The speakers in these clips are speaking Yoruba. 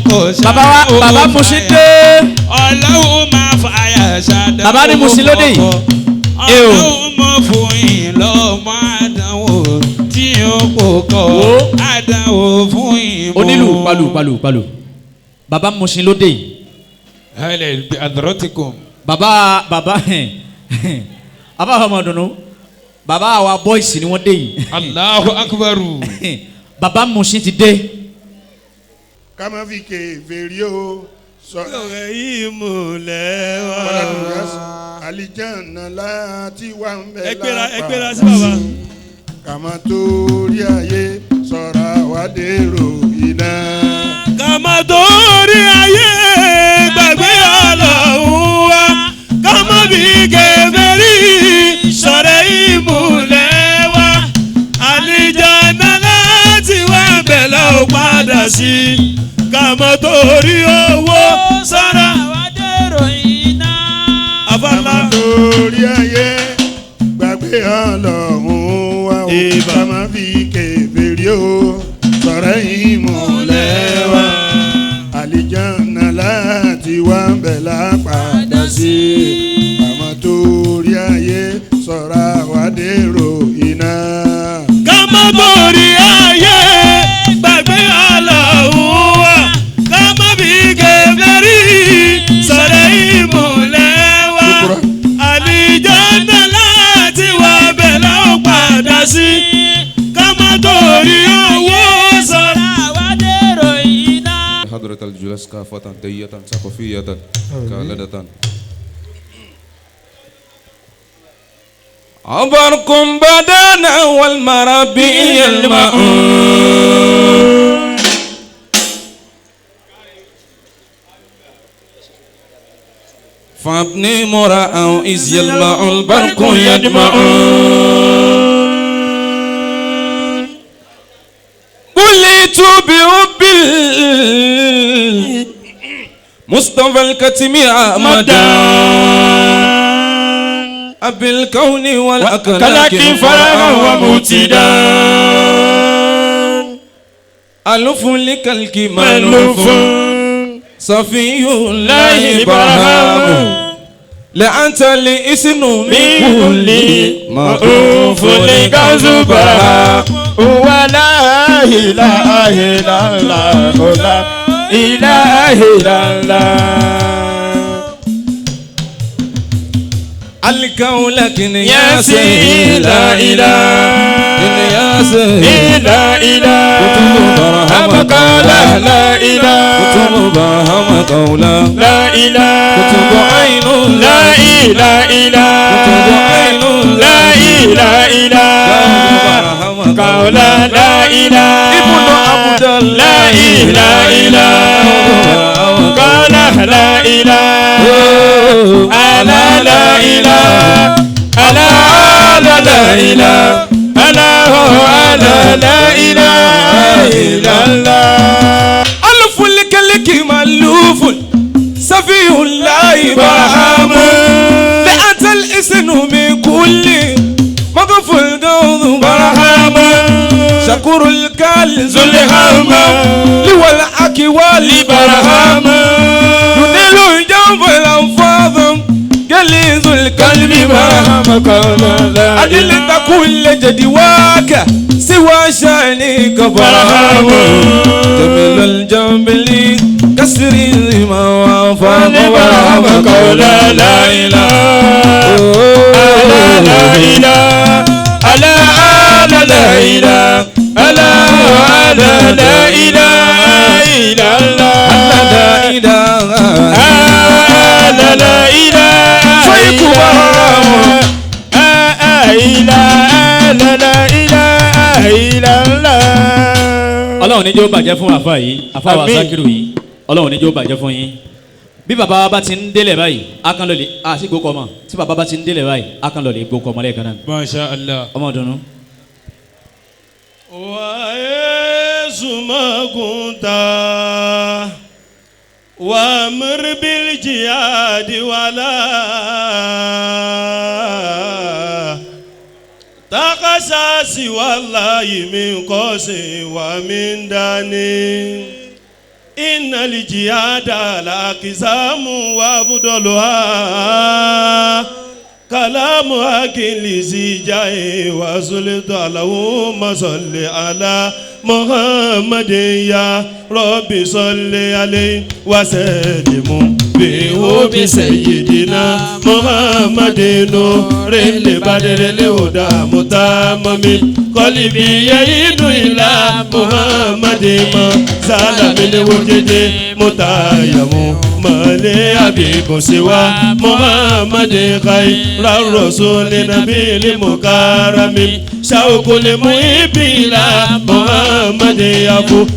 kò ṣàdánwò. Bàbá wa bàbá Mushin dé. Ọlọ́run máa fàyà ṣàdánwò. Bàbá ní Mushin lóde yìí. Ọlọ́run mọ̀ fún yín lọ́mọ àdánwò tí ó kò kọ́ àdánwò fún yín mọ́. Onílù palu palu palu. Bàbá Mushin lóde yìí. Hẹ́lẹ̀ àdúrótìkùn. Bàbá bàbá bàbá ọmọ dùnú. Bàbá àwa bọ́ìsì ni wọ́n dé yìí. Allahu akbaru. Bàbá Mushin ti dé. Ká má fi kèfèrí o. Ọ̀rẹ́ yìí múlẹ̀ wá. Àlìjáná láti wà ń bẹ̀ Ẹ gbéra sí bàbá. Ká má torí ayé sọ̀rọ̀ àwa dèrò iná. Ká má torí ayé gbàgbé Ọlọ́run wa. Ká má fi kèfèrí sọ̀rẹ́ ìmùlẹ̀ wa. Àlìjáná láti wà ń bẹ̀ lọ́ọ́ padà sí. Ká má torí owó sọ̀rọ̀ Àwa dèrò iná. àfàlà. Torí ayé gbàgbé Ọlọ́run wa o. Ìbà. Ká má fi kèfèrí o sọ̀rọ̀ ìmùlẹ̀ wa. Àlìjáná láti wà ń bẹ̀ lápadà sí. Ká má torí ayé sọ̀rọ̀ àwa dèrò iná. Ká má torí ayé gbàgbé Ọlọ́run wa. Ká má fi kèfèrí sọ̀rọ̀ ìmùlẹ̀ wa. Àlìjáná láti wà bẹ̀ lọ́ọ́ padà sí. Ká má torí owó sọ̀rọ̀. Àwa dèrò iná. حضرة الجلس كافة دية ثقافية كالدة عبركم بدانا والمرابي الماء فابني مراء إذ يلمع البرق يدمع قلت برب مصطفى الكتم أحمدا أبي الكون والأكلاك فرحا ومبتدا ألف لكلك مألوف صفي الله برهام لأنت لإسن من كل معروف لكذبها ولا إله إلا الله لا إله إلا الله الكون لكن يا سيدي لا إله يا سيدي لا إله أبقى لا لا إله كتب برهم قولا لا إله كتب عين لا إله إلا كتب عين لا إله إلا قولا لا إله ابن عبد الله لا إله إلا قال لا إله ألا لا إله ألا لا لا إله ألا هو ألا لا إله إلا الله ألف لك مألوف سفي الله برهام لأنت الإسن من كل مغفل قوض برهام شكر الكال ذو الهام لو برهام ينيل جنب الأنفاض قليز الكلب برهام قولا لا أدلت كل جدواك سوى شأنك برهام جميل الجنب لي كسر ما وافق برهام قولا لا إله ألا لا إله ألا لا لا إله ألا لا لا إله إلا الله لا إله ألا لا إله شيخ برهام إلا لا لا إله إلا الله. Ọlọ́run ní jẹ́ ó bàjẹ́ fún àfa yìí, àfa wa Àmín. Sakiru yìí, Ọlọ́run ní jẹ́ ó bàjẹ́ fún yín. Bí bàbá wa bá ti ń délẹ̀ báyìí, akánlọ́lẹ̀ àti gbókọ̀ mọ̀. Tí bàbá bá ti ń délẹ̀ báyìí, akánlọ́lẹ̀ gbókọ̀ mọ́ lẹ́ẹ̀kan náà. Masha Allah. Ọmọ dùnú. ويسوع كنت وامر بالجهاد ولا تخشى سوى الله من قوس ومن داني. Innal jihada la qisamu wa afdaluha kalamu akili zijai wa sulta Allahumma salli ala Muhammadin ya Rabbi salli alayhi wa sallimu bihu bi sayyidina Muhammadin nuril badril huda mutamami qalbi yahidu ila Muhammadin ma salamil wujudi mutayamu male abibu siwa Muhammadin khayra rasuli nabiyil mukarrami shawqul muhibbi ila Muhammadin afu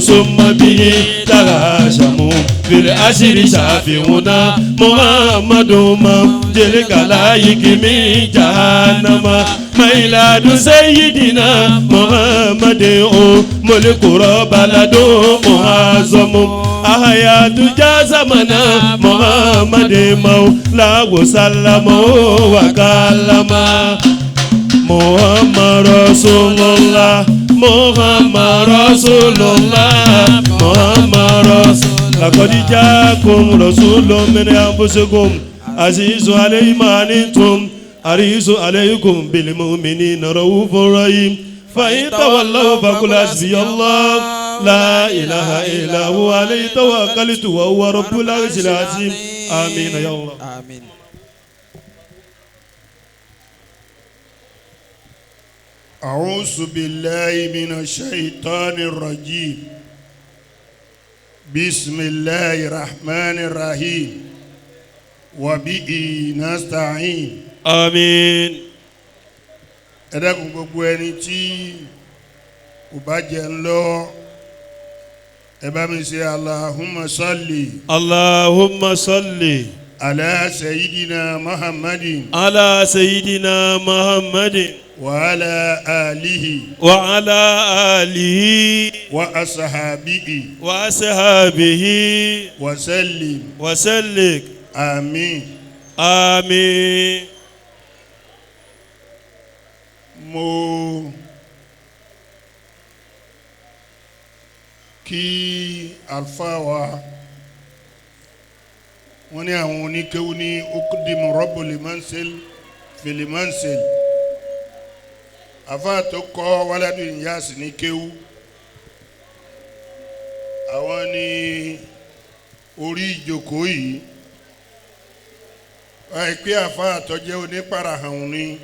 summa bihi tarashamu fil ashri shafi'una Muhammadu ma tilka yikimi jahannama mailadu sayyidina Muhammadin o mulku baladu muazzamu ahayatu jazamana Muhammadin maula wa sallamu wa kallama Muhammad Rasulullah Muhammad Rasulullah Muhammad Rasulullah laqad ja'akum rasulun min anfusikum azizun alayhi ma anittum harisun alaykum bil mu'minina raufur rahim fa in tawallaw faqul hasbiyallah la ilaha illa huwa alayhi tawakkaltu wa huwa rabbul arshil azim amin ya Allah amin. أعوذ بالله من الشيطان الرجيم بسم الله الرحمن الرحيم وبه نستعين آمين. Ẹ dákun gbogbo ẹni tí kò bá jẹ ń lọ ẹ bá mi ṣe Allahumma salli Allahumma salli ala sayyidina Muhammadin ala sayyidina Muhammadin wa ala alihi wa ala alihi wa ashabihi wa ashabihi wa sallim wa sallim àmín. Àmín. Mo kí àlùfáà wa wọ́n ní àwọn oníkéwú ní okudimu rọ́bùlì mansil filimansil àfáà tó kọ́ wàládù ìyáàsì ní kéwú àwọn ní orí ìjókòó yìí àìpé àfáà tó jẹ́ oníparahàn ni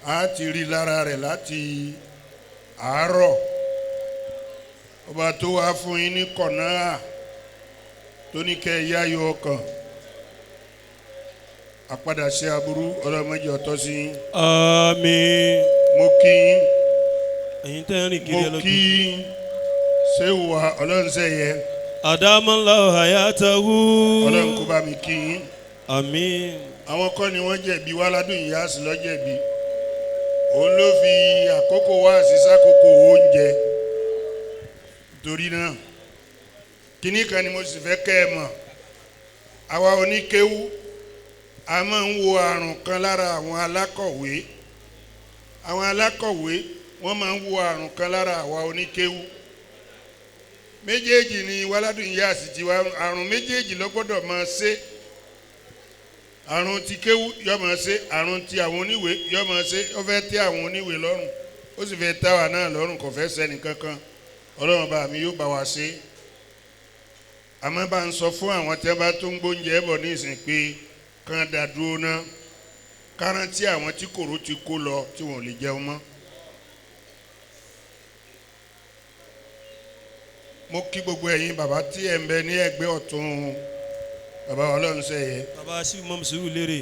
a ti rí lára rẹ̀ láti àárọ̀ ọba tó wá fún yín ní kọ̀náà tó ní kẹ́ ẹ yáyọ ọkàn àpadà sí aburú ọlọ́mọdé ọ̀tọ́ sí yín. Àmín. Mo kí yín. Ẹ̀yin tẹ́ ń rìn kiri ẹ mo lọ. kí sẹ́wà ọlọ́nsẹ̀yẹ Adamallahu hayatahu. ọlọ́run kó bá mi kí yín. Àmín. Àwọn kọ́ ni wọ́n jẹ̀bi wá ládùn ìyá sí lọ́jẹ̀bi òun ló fi àkókò wá sísákòókò oúnjẹ torí náà kíní kan ni mo sì fẹ́ kẹ́ ẹ mọ̀ àwa oníkéwú a máa ń wo àrùn kan lára àwọn alákọ̀wé àwọn alákọ̀wé wọ́n máa ń wo àrùn kan lára àwa oníkéwú méjèèjì ni wàládùn ìyá àsìtì wa àrùn méjèèjì ló gbọ́dọ̀ máa ṣe àrùn ti kéwú yó máa ṣe àrùn ti àwọn oníwèé yó máa ṣe ó fẹ́ tẹ́ àwọn oníwèé lọ́rùn ó sì fẹ́ tá wa náà lọ́rùn kò fẹ́ sẹ́ni kankan ọlọ́run bá mi yóò bá wa ṣe àmọ́ bá ń sọ fún àwọn tí wọ́n bá tó ń gbóúnjẹ bọ̀ ní ìsìn pé kàn dá dúró ná kárántí àwọn tí kòró ti kó lọ tí wọn ò lè jẹun mọ́. Mo kí gbogbo ẹ̀yin bàbá tí ẹ̀ ń bẹ ní ẹ̀gbẹ́ ọ̀tún bàbá ọlọ́run sẹ́yẹ Bàbá sí mọ́ sùúrù lérè.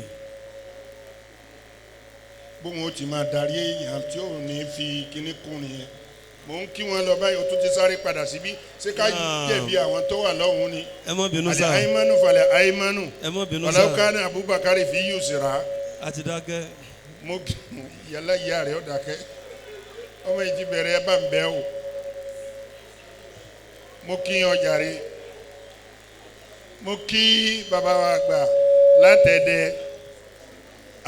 Bóun ó ti máa darí èèyàn tí ò ní fi kíní kún nìyẹn mò ń kí wọn lọ báyìí o tún ti sáré padà síbí ṣé ká jẹ̀bi àwọn tó wà lọ́hùn-ún ni. Ẹ má bínú àlẹ́ sá. àìmánu falẹ̀ àìmánu Ẹ má bínú sá. ọ̀làwùkánì Abubakar fi yù síra A ti dákẹ́. mo kí yàrá ìyá rẹ̀ ó dákẹ́ ọmọ yìí ti bẹ̀rẹ̀ ẹ bá ń bẹ́ o mo kí ọjà rẹ̀ mo kí bàbá wa àgbà látẹ̀dẹ̀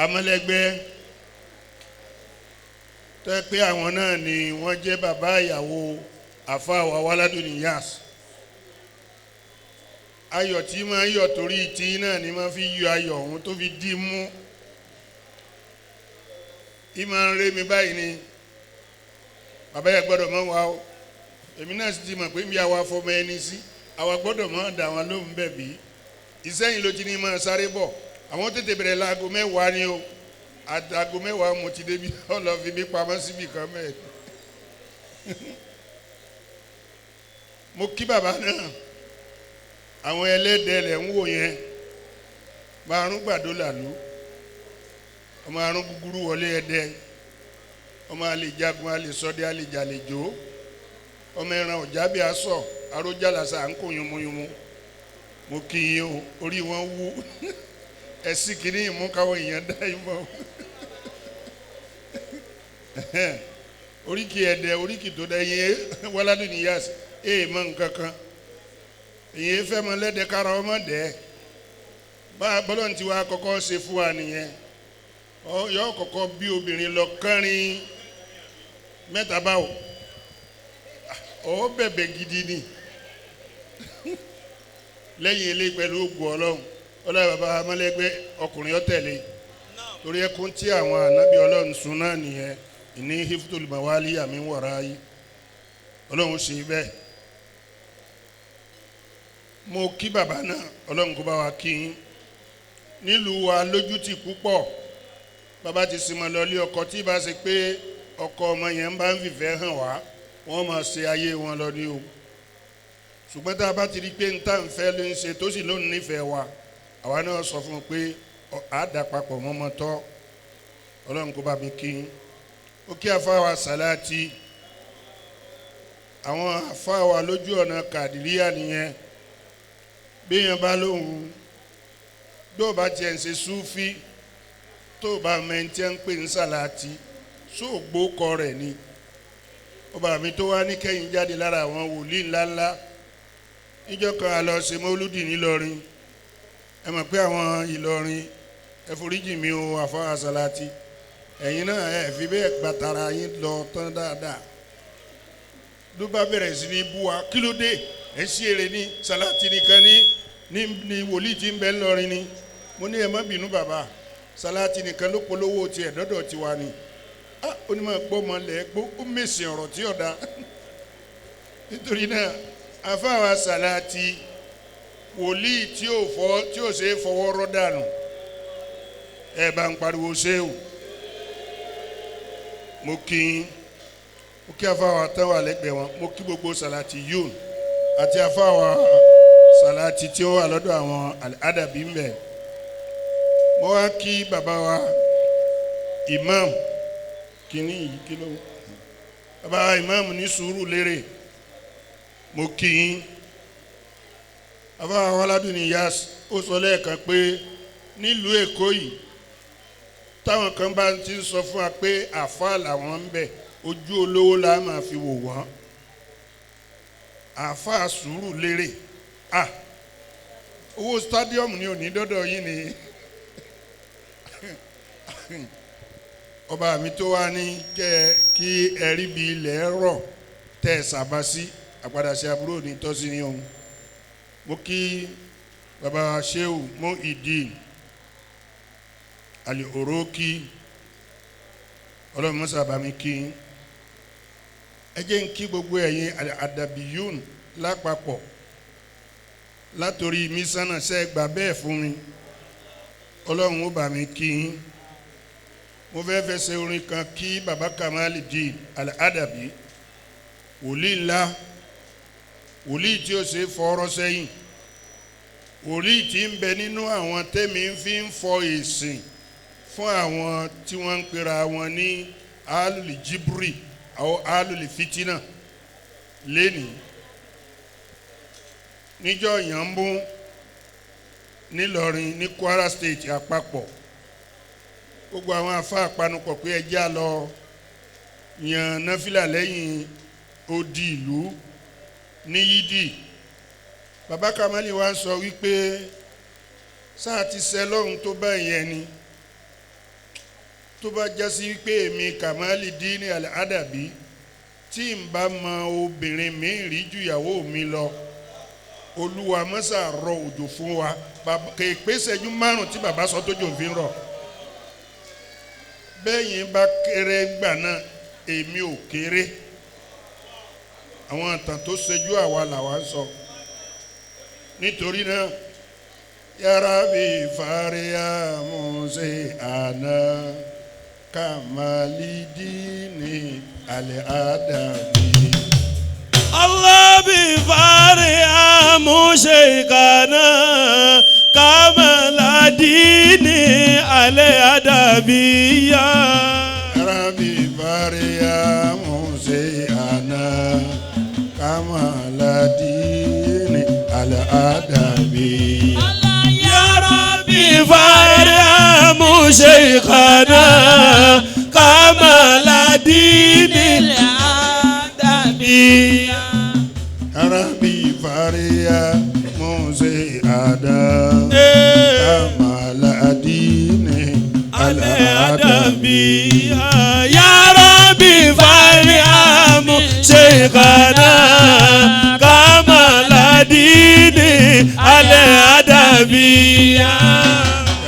amọ̀lẹ́gbẹ́ tó yẹ pé àwọn náà ni wọ́n jẹ́ bàbá ìyàwó Àfa wa Wáládùn Níyàs ayọ̀ tí máa ń yọ̀ torí tí náà ni máa fi yọ ayọ̀ ọ̀hún tó fi dì mú í máa ń ré mi báyìí ni bàbá yẹn gbọ́dọ̀ mọ́ wa o èmi náà sì ti mọ̀ pé bí àwa fọmọ ẹni sí àwa gbọ́dọ̀ mọ́ dà wọn lóhùn bẹ́ẹ̀ bí Ìsẹ́yìn ló ti ní máa sáré bọ̀ àwọn tètè bẹ̀rẹ̀ láago 10 ni o àtàgò 10 mo ti débi ọlọ́ fi mí pamọ́ síbi kan mẹ́ẹ̀. Mo kí bàbá náà àwọn ẹlẹ́dẹ̀ẹ́ lẹ̀ ń wò yẹn márùn gbàdó làlú ọmọ àrùn gúgúrú wọlé ẹdẹ ọmọ alè jagun alè sọdẹ alè jàlejò ọmọ ẹran ọjà bí aṣọ arójàlásà ń kó yunmuyunmu mo kí yín o orí wọn wú ẹsì kìíní ìmú káwọn èèyàn dá yín mọ oríkì ẹdẹ oríkì tó dá yín Wáládùn Níyàs èè mọ nǹkan kan èyí fẹ́ mọ lẹ́dẹ̀ kára ọmọ dẹ́ bá bọ́lọ̀ tí wàá kọ́kọ́ ṣe fún wa nìyẹn yọ kọ́kọ́ bí obìnrin lọ kẹrin mẹ́ta báwo ọ bẹ̀bẹ̀ gidi ni lẹ́yìn ilé pẹ̀lú ògùn ọlọ́run ọlọ́run bàbá amọ́lẹ́gbẹ́ ọkùnrin ọ̀tẹ̀lé torí ẹkún tí àwọn ànábì ọlọ́run sùn náà nìyẹn ìní hiftul mawali àmì wọ̀rá yìí ọlọ́run ṣe bẹ́ẹ̀. Mo kí bàbá náà ọlọ́run kó bá wa kí yín nílùú wa lójútì púpọ̀ bàbá ti sinmi lọ lé ọkọ tí bá ṣe pé ọkọ ọmọ yẹn bá ń fìfẹ́ hàn wá wọ́n máa ṣe ayé wọn lọ ní o ṣùgbọ́n tá a bá ti rí pé n tá n fẹ́ ló ń ṣe tó sì lóun nífẹ̀ẹ́ wa àwa náà sọ fún un pé á dà papọ̀ mọ́mọ́ tọ́ ọlọ́run kó bá mi kí yín ó kí afáwa sàláàtì àwọn afáwa lójú ọ̀nà kàdìríyà nìyẹn bíyàn bá lóhùn tó bá tiẹ̀ ń ṣe súfí tó bá mẹ́ntí ń pè ní sàláàtì sóògbó kọ rẹ̀ ni ọba mi tó wá ní kẹ́yìn jáde lára àwọn wòlíì ńláńlá níjọ́ kan a lọ ṣe mọ́lúdì nílọrin ẹ mọ̀ pé àwọn Ìlọrin ẹ foríjì mi o àfọwọ́ sàláàtì ẹ̀yin náà ẹ fi bẹ́ẹ̀ gbàtàrà yín lọ tán dáadáa ló bá bẹ̀rẹ̀ sí ní bú wa kí ló dé ẹ sí èrè ní sàláàtì nìkan ní ní wòlíì tí ń bẹ ńlọrin ni mo ní ẹ má bínú bàbá sàláàtì nìkan ló polówó tiẹ̀ dọ́dọ̀ tiwa ni ah onímọ̀ gbọ́ mọ lẹ̀ gbó ó mèsì ọ̀rọ̀ tí ọ̀dà nítorí náà afáwa sàláàtì wòlíì tí ò fọ́ tí ò ṣe é fọwọ́ rọ́ dànù ẹ bá ń pariwo ṣé o mo kí n mo kí afáwa táwọn àlẹ́gbẹ̀ẹ́ wọn mo kí gbogbo sàláàtì yóò àti afáwa sàláàtì tí ó wà lọ́dọ̀ àwọn àdàbí ń bẹ̀ mo wá kí bàbá wa imam kìíní yìí kí ló bàbá wa imam ní sùúrù lérè mo kí yín bàbá wa Wáládùn Níyàs ó sọ lẹ́ẹ̀kan pé nílùú Èkó yìí táwọn kan bá ti ń sọ fún wa pé àfa làwọn ń bẹ ojú olówó la máa fi wò wọ́n àfa sùúrù lérè ah owó stadium ni òní dọ́dọ̀ yín ni ọba mi tó wá ní kẹ kí ẹrí bi ilẹ̀ rọ̀ tẹ́ ẹ sábà sí àpadà sí àbúrò ní tọ́sí ní òun mo kí baba Shehu Muhyiddin Ali Oroki ọlọ́run mọ́sá bá mi kí ẹ jẹ́ ń kí gbogbo ẹ̀yin àdàbíyún lápapọ̀ látòrí mísánà ṣe gbà bẹ́ẹ̀ fún mi ọlọ́run ó bá mi kí yín mo fẹ́ fẹsẹ̀ orin kan kí baba Kamaludeen Al-Adabi wòlíì ńlá wòlíì tí ó ṣe fọ́ọ́rọ́ sẹ́yìn wòlíì tí ń bẹ nínú àwọn tẹ́mi fi ń fọ èsìn fún àwọn tí wọ́n ń pera wọn ní alùlì jíbrì àwọn alùlì fitinà lẹ́nìí níjọ́ yànbó nílọrin ní Kwara State àpapọ̀ gbogbo àwọn afá àpanupọ̀ pé ẹjẹ́ á lọ yan náfìlà lẹ́yìn odi ìlú ní yídì bàbá Kamali wa sọ wípé sáà ti sẹ lọ́hùn tó bá ìyẹn ni tó bá jásí wípé èmi Kamaludeen Al-Adabi Tí n bá mọ obìnrin mi rí ju ìyàwó mi lọ, Olúwa mọ́sà rọ òjò fún wa. Kè é pé ìṣẹ́jú márùn-ún tí bàbá sọ tó jò fi ń rọ̀. Bẹ́yìn bá kéré gbà náà, èmi ò kéré. Àwọn àtàn tó ṣojú àwa làwa ń sọ. Nítorí náà, yàrá bí fàríà mọ̀ọ́sẹ̀ àná kàmálídìní àlẹ́ àdàbí. Allah bí fàríà mọ̀ọ́sẹ̀ kàná kàmálídìní àlẹ́ àdàbí yá. Yàrá bí fàríà mọ̀ọ́sẹ̀ àná kàmálídìní àlẹ́ àdàbí. فارم شيخنا كمال دين الأدبي Arabi faria mose ada كمال دين الأدبي يا ربي فارم شيخنا كمال دين الأدبي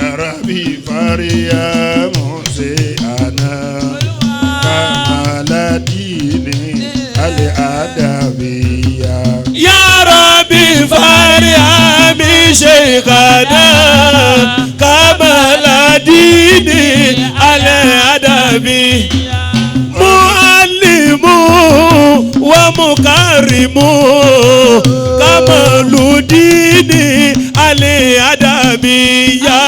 Arabi faria mose ana kamaladini al-adabiya. Ya Rabbi fariami sheikhana kamaladini al-adabi muallimu wa mukarimu kamaludini al-adabi ya.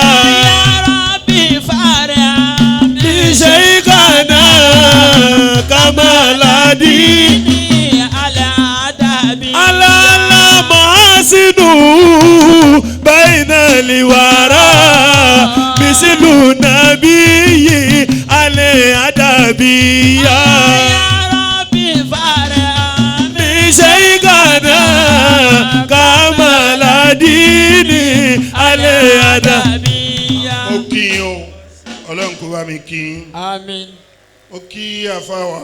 Sheikhana kamaladini alala mahasinu baina liwara misilu nabiyyi ale adabiya. Sheikhana kamaladini ale adabiya. Ó kí yín o, Ọlọ́run kó bá mi kí yín. Àmín. Ó kí àfáwà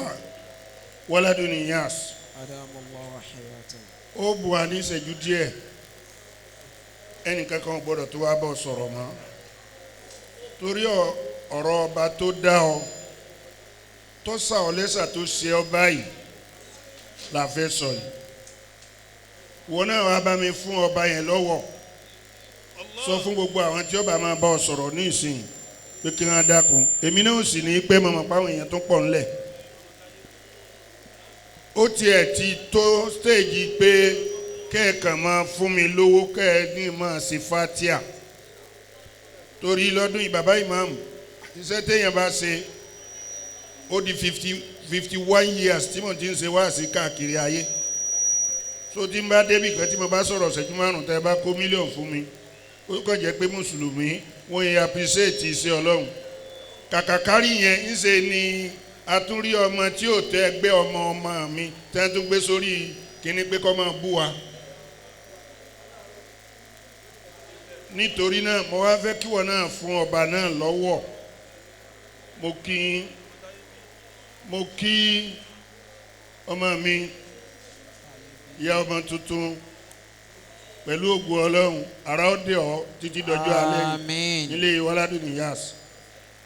Waladun Niyas. Ó bu wa ní ìṣẹ́jú díẹ̀, ẹnìkan kan gbọ́dọ̀ tó wá bọ̀ sọ̀rọ̀ mọ́, torí ọ̀rọ̀ ọba tó dá ọ, tó sà ọ lẹ́sà, tó ṣe ọ báyìí la fẹ́ sọ yìí. Wọn náà wàá bá mi fún ọba yẹn lọ́wọ́, sọ fún gbogbo àwọn tí ọba máa bá ọ sọ̀rọ̀ ní ìsìn pé kí wọ́n dákun. Èmi náà sì ní pẹ́ mọ̀mọ́ páwọn èèyàn tó pọ̀ ńlẹ̀. Ó tiẹ̀ ti tó stéèjì pé kẹ́ẹ̀kan máa fún mi lówó, kẹ́ẹ̀ ní máa ṣe fatia, torí lọ́dún yìí bàbá ìmáàmù, iṣẹ́ téèyàn bá ṣe ó di 51 years tí mo ti ń ṣe wáàsí káàkiri ayé. Tó tí n bá débì kan tí mo bá sọ̀rọ̀ ṣẹ́jú márùn-ún, tẹ́ ẹ bá kó mílíọ̀nù fún mi, ó kàn jẹ́ pé mùsùlùmí wọ́n yẹ appreciate iṣẹ́ Ọlọ́run. Kàkà kárí yẹn ń ṣe ni atúrí ọmọ tí ò tẹ́ ẹgbẹ́ ọmọ ọmọ mi tẹ́ tún gbé sórí kíní pé kọ́ máa bú wa. Nítorí náà, mo wá fẹ́ kí wọ́n náà fún ọba náà lọ́wọ́. Mo kí ọmọ mi, ìyá ọmọ tuntun, pẹ̀lú ògùn Ọlọ́run, ara ó dé ọ títí dọjọ́ alẹ́ yìí. Àmín. Nílé Waladun Niyas,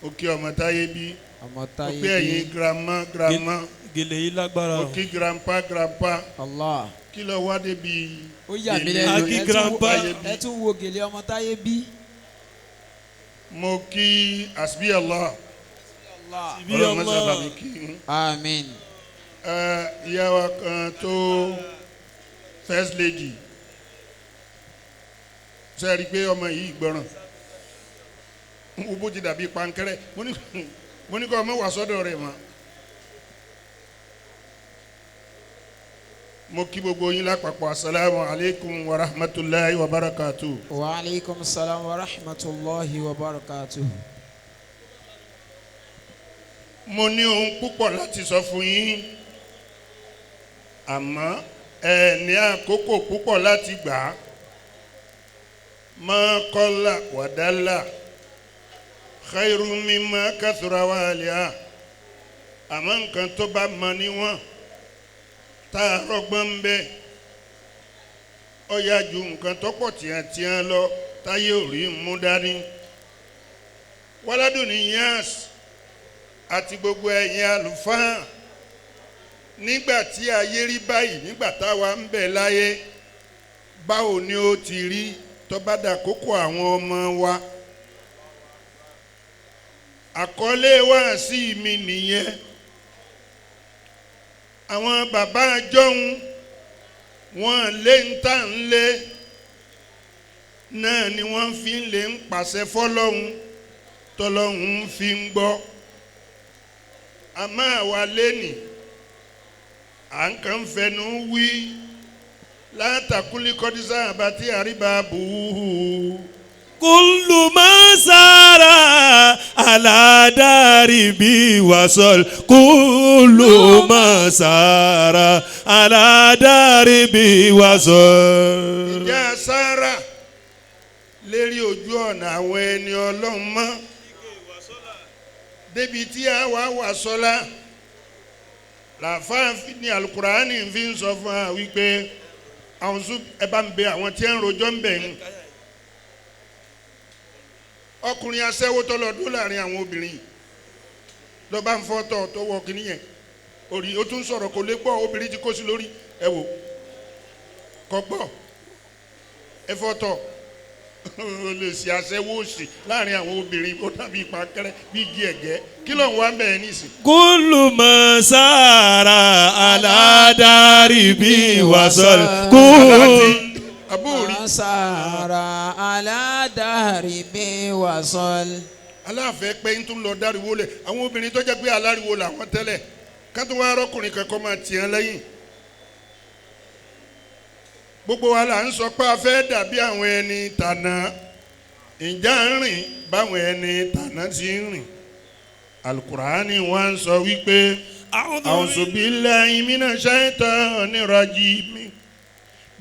ó kí ọmọ táyé bí Ọmọ ó táyé pé ẹ̀yin bí. Grandma, grandma. Gèlè yìí lágbára Mo o. kí grandpa, grandpa. Allah. Kí lọ wá débi? Ó yà mí gèlè lẹ́nu. Aki Ẹ tún grandpa. Ẹ tún wo gèlè ọmọ táyé bí. Mo kí asbi Allah. Allah. Bí Ọlọ́run ọmọ mọ́sá bàbí kí Àmín. ẹ ìyá wa kan tó first lady ṣe rí i pé ọmọ yìí gbọ́ràn wo bó ti dàbí pankẹ́rẹ́. Mo ní kọ́ ọmọ wà sọ́dọ̀ rẹ̀ mọ́. Mo kí gbogbo yín lápapọ̀, asalaamu alaykum wa rahmatulahi wa barakatu. Wa aleykum salaam wa rahmatulahi wa barakatuh. Mo ní ohun púpọ̀ láti sọ fún yín, àmọ́ ẹ ní àkókò púpọ̀ láti gbà á. Ma qalla wa dalla khairu mimma kathura wa aliya. Àmọ́ nǹkan tó bá mọ níwọ̀n. Tá a rọ́gbọ́n ń bẹ ó yá ju nǹkan tọ́pọ̀ tíátíá lọ táyé ò rí mú dání. Wáládùn ní yans àti gbogbo ẹ̀yin àlùfáà nígbà tí ayé rí báyìí nígbà táwa ń bẹ láyé báwo ni ó ti rí tó bá dàkókò àwọn ọmọ wa. Àkọlé wáàsí mi nìyẹn. Àwọn bàbá jọ̀hún wọ́n lé ń tà ń lé náà ni wọ́n fi ń lè ń pàṣẹ fọlọ́hún tọlọ́hún fi ń gbọ́. Àmọ́ àwa lẹ́nì à ń kàn fẹnu wí látàkùlí kọ́dísà àbátí àríbá bùhù. Kullu ma sara ala daribi wasol. Kullu ma sara ala daribi wasol. Ìjà sára lérí ojú ọ̀nà àwọn ẹni ọlọ́run mọ́ débi tí a wà wà sọ́lá làfáà ní alukurani fi ń sọ fún wa wípé àwọn ẹ bá ń bẹ àwọn tí ń rojọ́ ń bẹ̀ ń. Ọkùnrin aṣẹ́wó tó lọ dúró láàrin àwọn obìnrin lọ bá ń fọ́ tọ̀ tó wọ kínní yẹn orí ó tún sọ̀rọ̀ kò lè gbọ́ obìnrin ti kó sí lórí ẹ wò kò gbọ́ ẹ fọ́ tọ̀ ó lè ṣe aṣẹ́wó òsì láàrin àwọn obìnrin ó dàbí ìpàkẹ́rẹ́ bí igi ẹ̀gẹ́ kí ló ń wá bẹ́ẹ̀ nísìn. Kullu ma sara ala daribi wasol. Kullu àbúrò Sara aládàrí wasol. Aláàfẹ́ pé ń tún lọ dáriwo lẹ̀ àwọn obìnrin tó jẹ́ pé aláriwo làwọn tẹ́lẹ̀ ká tó wá rọ́kùnrin kankan máa tì án lẹ́yìn. Gbogbo wa là ń sọ pé a fẹ́ dàbí àwọn ẹni tàná ìjà ń rìn báwọn ẹni tàná ti ń rìn. Alukurani wa ń sọ wípé a'udhu billahi minash shaitani rajim.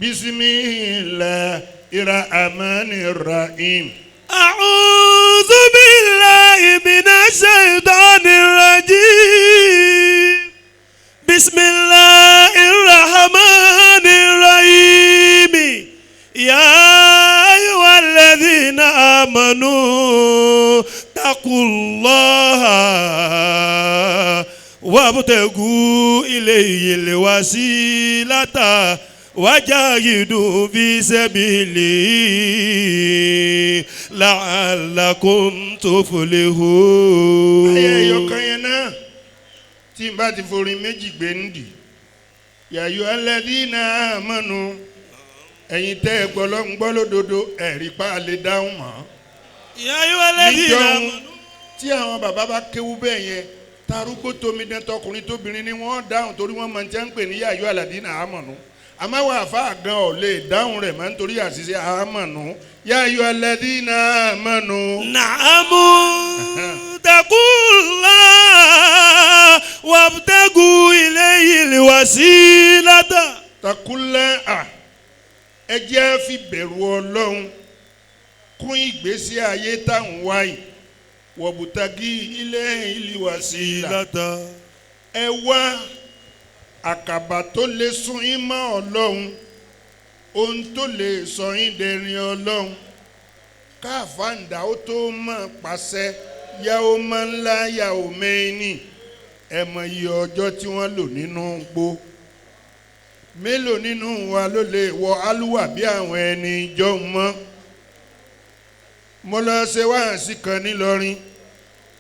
Bismillahir rahmanir rahim. A'udhu billahi minash shaitanir rajim. Bismillahir rahmanir rahim. Ya ayyuhalladhina amanu taqullaha wabtagu ilayhil wasilata. Wajahidu fi sabili la'allakum tuflihun. Ayé ẹyọkan yẹn náà tí n bá ti forin méjì gbé ń dì. Yàyò alladhina amanu ẹ̀yin tẹ́ ẹ gbọ́ lọ́n gbọ́ lódodo ẹ̀rí pa lè dáhùn mọ́. Yàyò alladhina amanu. Tí àwọn bàbá bá kéwú bẹ́ẹ̀ yẹn tarúgbó tomidan tọkùnrin tóbìnrin ni wọ́n dáhùn torí wọ́n máa ń tẹ́ ń pè ní yàyò alladhina amanu. Àmọ́ wà fà gan ọ̀ lè dáhùn rẹ̀ máa ń torí àṣìṣe àmọ̀nù yā ayyuhalladhīna āmanū. Na'amu taqullaha wabtagu ilayhil wasilata. Taqullaha ẹ jẹ́ fi bẹ̀rù Ọlọ́run kún ìgbésí ayé táwọn wáyé wabtagi ilayhil wasilata. Ẹ wá àkàbà tó lè sún yín mọ́ Ọlọ́run ohun tó lè sọ yín dẹrin Ọlọ́run káfáǹdà ó tó mọ̀ pàṣẹ yàwó máa ńlá yàwó mẹ́ni ẹ mọ iye ọjọ́ tí wọ́n lò nínú gbó mélòó nínú wa ló lè wọ alúwà bí àwọn ẹni jọ mọ́. Mo lọ ṣe wáàsí kan nílọrin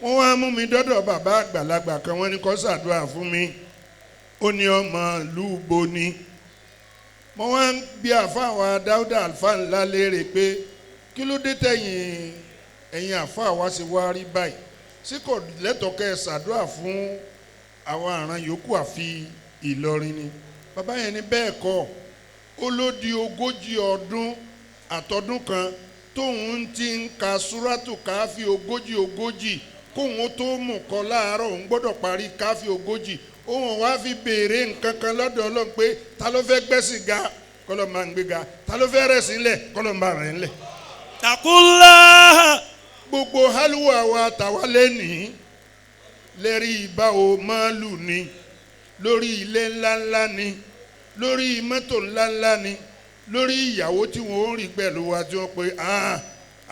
wọ́n wá mú mi dọ́dọ̀ bàbá àgbàlagbà kan wọ́n ní kó ṣàdúrà fún mi. Ó ní ọmọ ìlú bo ni mo wá ń bi àfáà wa Dáúdà àlùfáà ńlá léèrè pé kí ló dé tẹ̀yìn ẹ̀yìn àfáà wa ṣe wá rí báyìí sí kò lẹ́tọ̀ọ́ kẹ́ ẹ ṣàdúrà fún àwọn àrùn yòókù àfi Ìlọrin ni. Bàbá yẹn ní bẹ́ẹ̀ kọ́ ó ló di 40 ọdún àtọdún kan tóun ti ń ka súrátù káfí 40 kóun tó mú kọ láàárọ̀ òun gbọ́dọ̀ parí káfí 40. Òun wá fi béèrè nǹkan kan lọ́dọ̀ Ọlọ́run pé ta ló fẹ́ gbẹ́sìn ga kọ́lọ́ máa ń gbé ga ta ló fẹ́ rẹ̀ sí ńlẹ̀ kọ́lọ́ máa rẹ̀ ńlẹ̀. Taqullaha. Gbogbo hálùwà wa tàwa lẹ́nìí lérí ìbáwo máàlù ni lórí ilé ńláńlá ni Lórí mọ́tò ńláńlá ni, lórí ìyàwó tí wọ́n ń rí pẹ̀lú wa tí wọ́n pe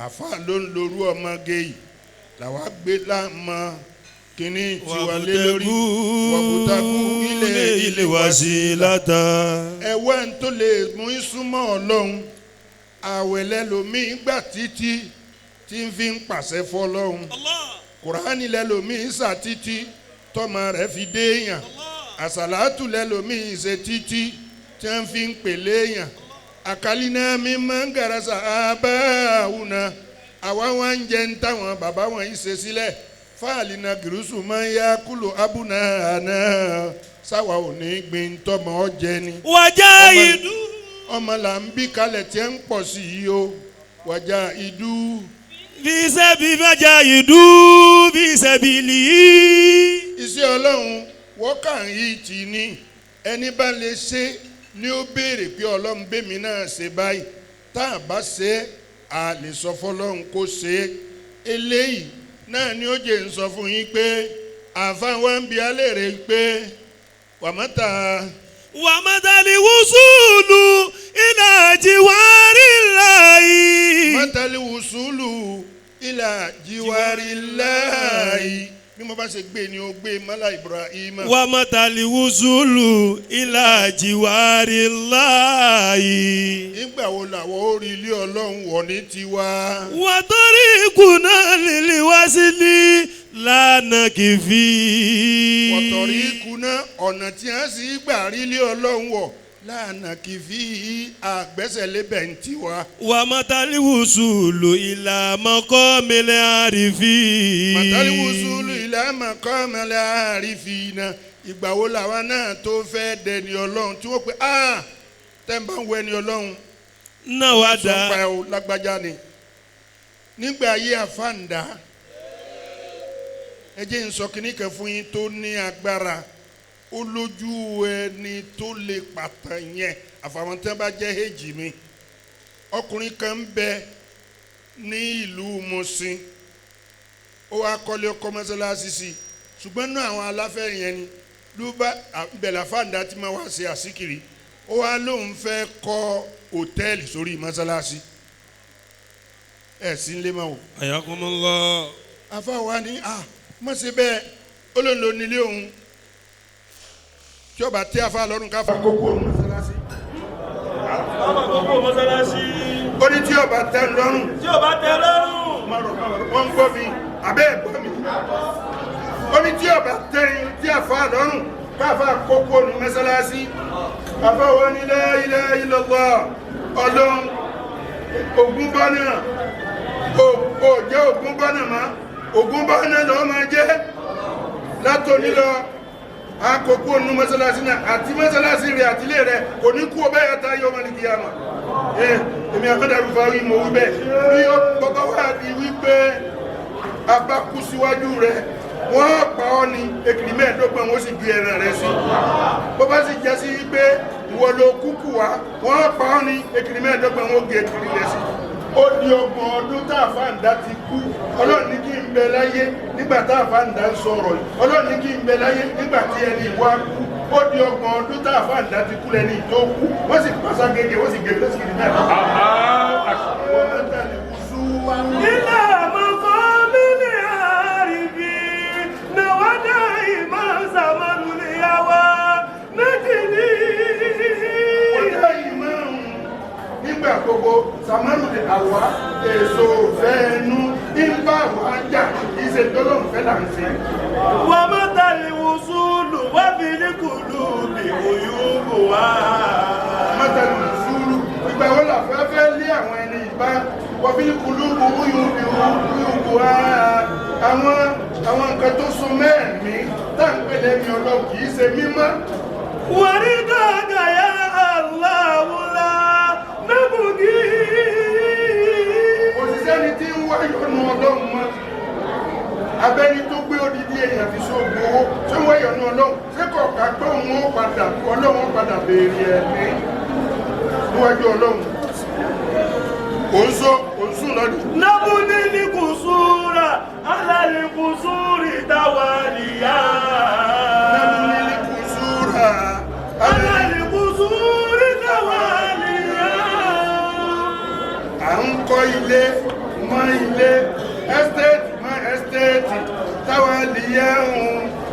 àfa ló ń lorú ọmọge yìí làwa gbé láàmú kínní tiwa lé lórí wàkútakú ilé ilé wa sí látà. Ẹ̀wẹ́ ń tó lè mú ìsúnmọ́ Ọlọ́run. Àwẹ̀ lẹ́lòmíì gbà títí tí ń fi ń pàṣẹ fọlọ́run. Kùránì lẹ́lòmíì sà títí tọ́mọ rẹ̀ fi déèyàn. Àsàlátù lẹ́lòmíì ṣe títí tí wọ́n fi ń pèlè èèyàn. Àkàlínà mi máa ń garasa àbáwùnà. Àwa wá ń jẹ ń táwọn bàbá wọn yìí ṣe sílẹ̀. Fáàlì na gìrúsù máa ń yá kúlò abúná àná. Sáwa ò ní gbin tọmọ jẹ ni. Wàjà ìdú. Ọmọ là ń bí kalẹ̀ tí ń pọ̀ sí i o. Wàjà ìdú. Fi sẹ́bi fàjà ìdú fi sẹ́bi lì í. Iṣẹ́ Ọlọ́run wọ́kàn yìí ti ní. Ẹni bá lè ṣe ni ó béèrè pé Ọlọ́run bẹ́mi náà ṣe báyìí. Tá a bá ṣe é, a lè sọ fọlọ́run kó ṣe é. Eléyìí náà ni ó jẹ́ ń sọ fún yín pé àfa wa ń bi alẹ́ rẹ̀ pé wàmọ́ta. Wàmọ́tàlí wùsùlù ilà jíwárí láàyè. Mọ́tàlí wùsùlù ilà jíwárí láàyè. Bí mo bá ṣe gbé ni ó gbé Mọ́lá Ibrahim. Wàmọ́tàlí wùsùlù ilà jíwárí láàyè. Nígbà wo làwọn ó rí ilé Ọlọ́run wọ̀ ní tiwa? Wàtórí kùnà lílì wá sílí lánàá kìfì. Wàtórí kùnà ọ̀nà tí a sì gbà rí ilé Ọlọ́run wọ̀ lánàá kìfì àgbẹ̀sẹ̀lébẹ̀ ń tiwa. Wàmọ́tàlí wùsùlù ìlà mọ́kọ́mílẹ̀ àrífì. Mọ̀tàlí wùsùlù ìlà mọ́kọ́mílẹ̀ àrífì náà. Ìgbà wo làwa náà tó fẹ́ dẹni Ọlọ́run tí wọ́n pe tẹ́ ń bá ń wọ ẹni Ọlọ́run. Náà wá dá. Sọ́npa ẹ̀ o lágbájá ni. Nígbà ayé àfáǹdá, ẹ jẹ́ n sọ kinní kan fún yín tó ní agbára. Ó lójú ẹni tó lè pàtàn yẹn àfàwọn tí wọ́n bá jẹ́ èjì mi. Ọkùnrin kan ń bẹ ní ìlú Mùṣín, ó wá kọ́lé ọkọ mọ́sálásí sí, ṣùgbọ́n náà àwọn aláfẹ́ yẹn ni ló bá bẹ̀rẹ̀ àfáǹdá tí máa wá ṣe àsíkiri. Ó wá lóun fẹ́ kọ́ hòtẹ́ẹ̀lì sórí mọ́sálásí. Ẹ̀ sí ń lé máa wò. Ayakumullah. Àfáwa ni mọ̀ sí bẹ́ẹ̀ ó lóun ló nílé òun tí ó bá tẹ́ afá lọ́rùn ká fà kókó òun mọ́sálásí. Kókó mọ́sálásí. Ó ní tí ó bá tẹ́ lọ́rùn. Tí ó bá tẹ́ lọ́rùn. Wọ́n ń gbọ́ mi àbẹ́ ẹ̀ gbọ́ mi. Ó ní tí ó bá tẹ́ tí afá lọ́rùn ká fà kókó òun mọ́sálásí. Àfáwa ni la ilaha illallah Ọlọ́run ògún bọ́nà ò jẹ́ ògún bọ́nà mọ́ ògún bọ́nà lọ́ọ́ máa jẹ́ látòní lọ. Akoko nu mọ́sálásí náà àti mọ́sálásí rẹ̀ àti ilé rẹ̀ kò ní kú ọbẹ̀ yàtá yọ ọmọ nìkìyà mọ̀. Èmi àfẹ́dàrú fa wí mo wí bẹ́ẹ̀ bí bàbá wa di wípé a bá kú síwájú rẹ̀ wọ́n pa ọ́ ní ekiri mẹ́ẹ̀ẹ́dọ́gbọ̀n wọ́n sì ju ẹran rẹ̀ sí. Bó bá sì jẹ́ sí wípé ìwọ ló kúkú wá wọ́n pa ọ́ ní ekiri mẹ́ẹ̀ẹ́dọ́gbọ̀n wọ́n gé ekiri rẹ̀ sí. Ó di ọgbọ̀n ọdún tá àfáǹdá ti kú. Ọlọ́run ní kí n bẹ láyé nígbà tá àfáǹdá ń sọ̀rọ̀ yìí. Ọlọ́run ní kí n bẹ láyé nígbà tí ẹni ìwà kú. Ó di ọgbọ̀n ọdún tá àfáǹdá ti kú lẹ́ni tó kú. Wọ́n sì pàṣẹ gègé wọ́n sì gègé lọ́sìkìrì náà. Ilé mọ́kọ́mílẹ̀ àrífì náà wá dá ìmọ̀ sàmọ́lùyàwó méjìlí. Wọ́n dá ìmọ̀ nígbà gbogbo sàmánù lè àwa èso fẹ́ẹ́nu nígbà wà jà ìṣe tọ́lọ́mùfẹ́ là ń ṣe. Wà mọ́tàlí wùsùlù wà fi ní kùlù bí òyìnbó wá. Mọ́tàlí wùsùlù ìgbà wo là fẹ́ fẹ́ lé àwọn ẹni ìbá wà fi ní kùlù bí òyìnbó wá. Àwọn nǹkan tó so mẹ́ẹ̀mí tá à ń pè lẹ́mí Ọlọ́run kì í ṣe mímọ́. Wàrí dàgà yá Aláwùlá nàbùgí. Òṣìṣẹ́ ni tí ń wáyọ̀nù Ọlọ́run mọ́. Abẹ́ni tó gbé odidi èèyàn fi sóògùn owó tí ń wáyọ̀nù Ọlọ́run ṣé kò ká pé òun ó padà Ọlọ́run ó padà béèrè ẹ̀mí níwájú Ọlọ́run. Òun sọ òun sùn lọ́dún. Nàbùní ní kùsùrà alálì kùsùrì táwàlìyá. Nàbùní ní kùsùrà alálì kùsùrì kọ́ ilé mọ́ ilé ẹ́stéètì mọ́ ẹ́stéètì táwa lè yẹ ń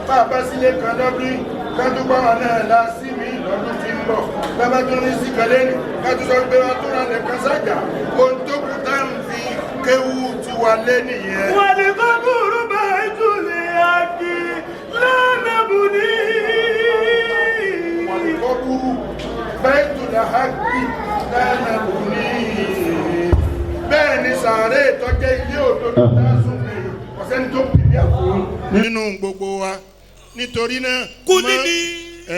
bàbá sílé kan lọ́dún kátó bá wà náà la sí mi lọ́dún tí ń bọ̀ bàbá tó ní sí kan lẹ́nu kátó sọ pé wọ́n tó ra lẹ́kan sájà ohun tó kù tá ń fi kéwú tiwa lé nìyẹn. والقبر بيت الحق لا نبني والقبر بيت الحق لا نبني bẹ́ẹ̀ ni sàárè tọ́jẹ́ ilé òdodo tásùn ní ọ̀sẹ́ni tó bìbí àfọ̀n nínú gbogbo wa nítorí náà. Kúlílì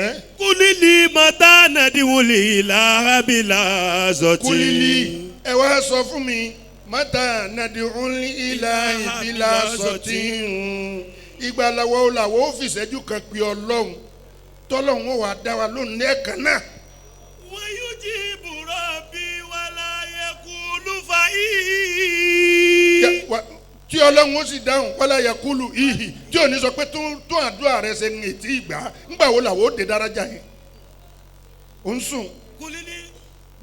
ẹ́ kúlílì mọ́tà nàdíwòlì làbílà zọtì. kúlílì ẹ wá sọ fún mi mọ́tà nàdìrúnlí ilà ìbílà sọtì ìgbà làwọ̀ làwọ̀ ó fìṣẹ́jú kan pé ọlọ́run tọ́lọ́run ó wà dá wa lónìí lẹ́ẹ̀kan náà. ويجيب ربي ولا يقول فإي. Tí ọlọ́run ó sì dáhùn wala yakulu ìhì tí ò ní sọ pé tún àdúrà rẹ ṣe ń ètí ìgbà ńgbà wo làwọ̀ ó dé dárájà yẹn ó ń sùn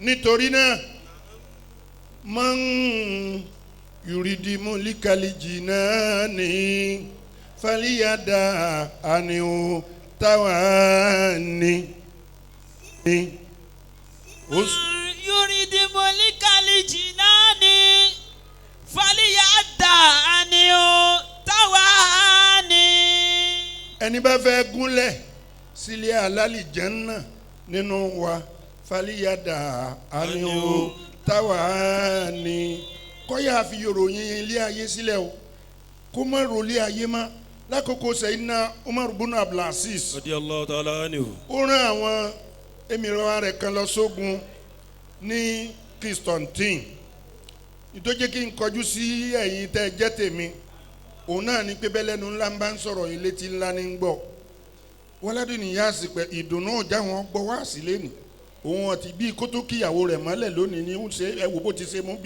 nítorí náà man yuridimu likali jinani faliyada aniu tawani. Yuridimu likali jinani faliyada aniu tawani. Ẹni bá fẹ́ gúnlẹ̀ sílé alálìjẹ́nnà nínú wa faliyada aniu tawani kọ́yà fi ròyìn ilé ayé sílẹ̀ o kó má rọlé ayé má lákòókò Sayyidina Umar bunu Abdulaziz Radiyallahu ta'ala anhu. ó rán àwọn emir rẹ̀ kan lọ sógun ní Constantine ìtọ́jẹ́ kí n kọjú sí ẹ̀yin tẹ́ ẹ jẹ́ tèmi òun náà ní pé bẹ́lẹ́nu ńlá ń bá ń sọ̀rọ̀ yìí létí ńlá ní ń gbọ́ wọ́ládùn níyà sí pé ìdùnnú ọjà wọn gbọ́ wá sí lẹ́nu òun àti bíi kótó kíyàwó rẹ̀ mọ́lẹ̀ lónìí ní ń ṣe ẹ wò bó ti ṣe mú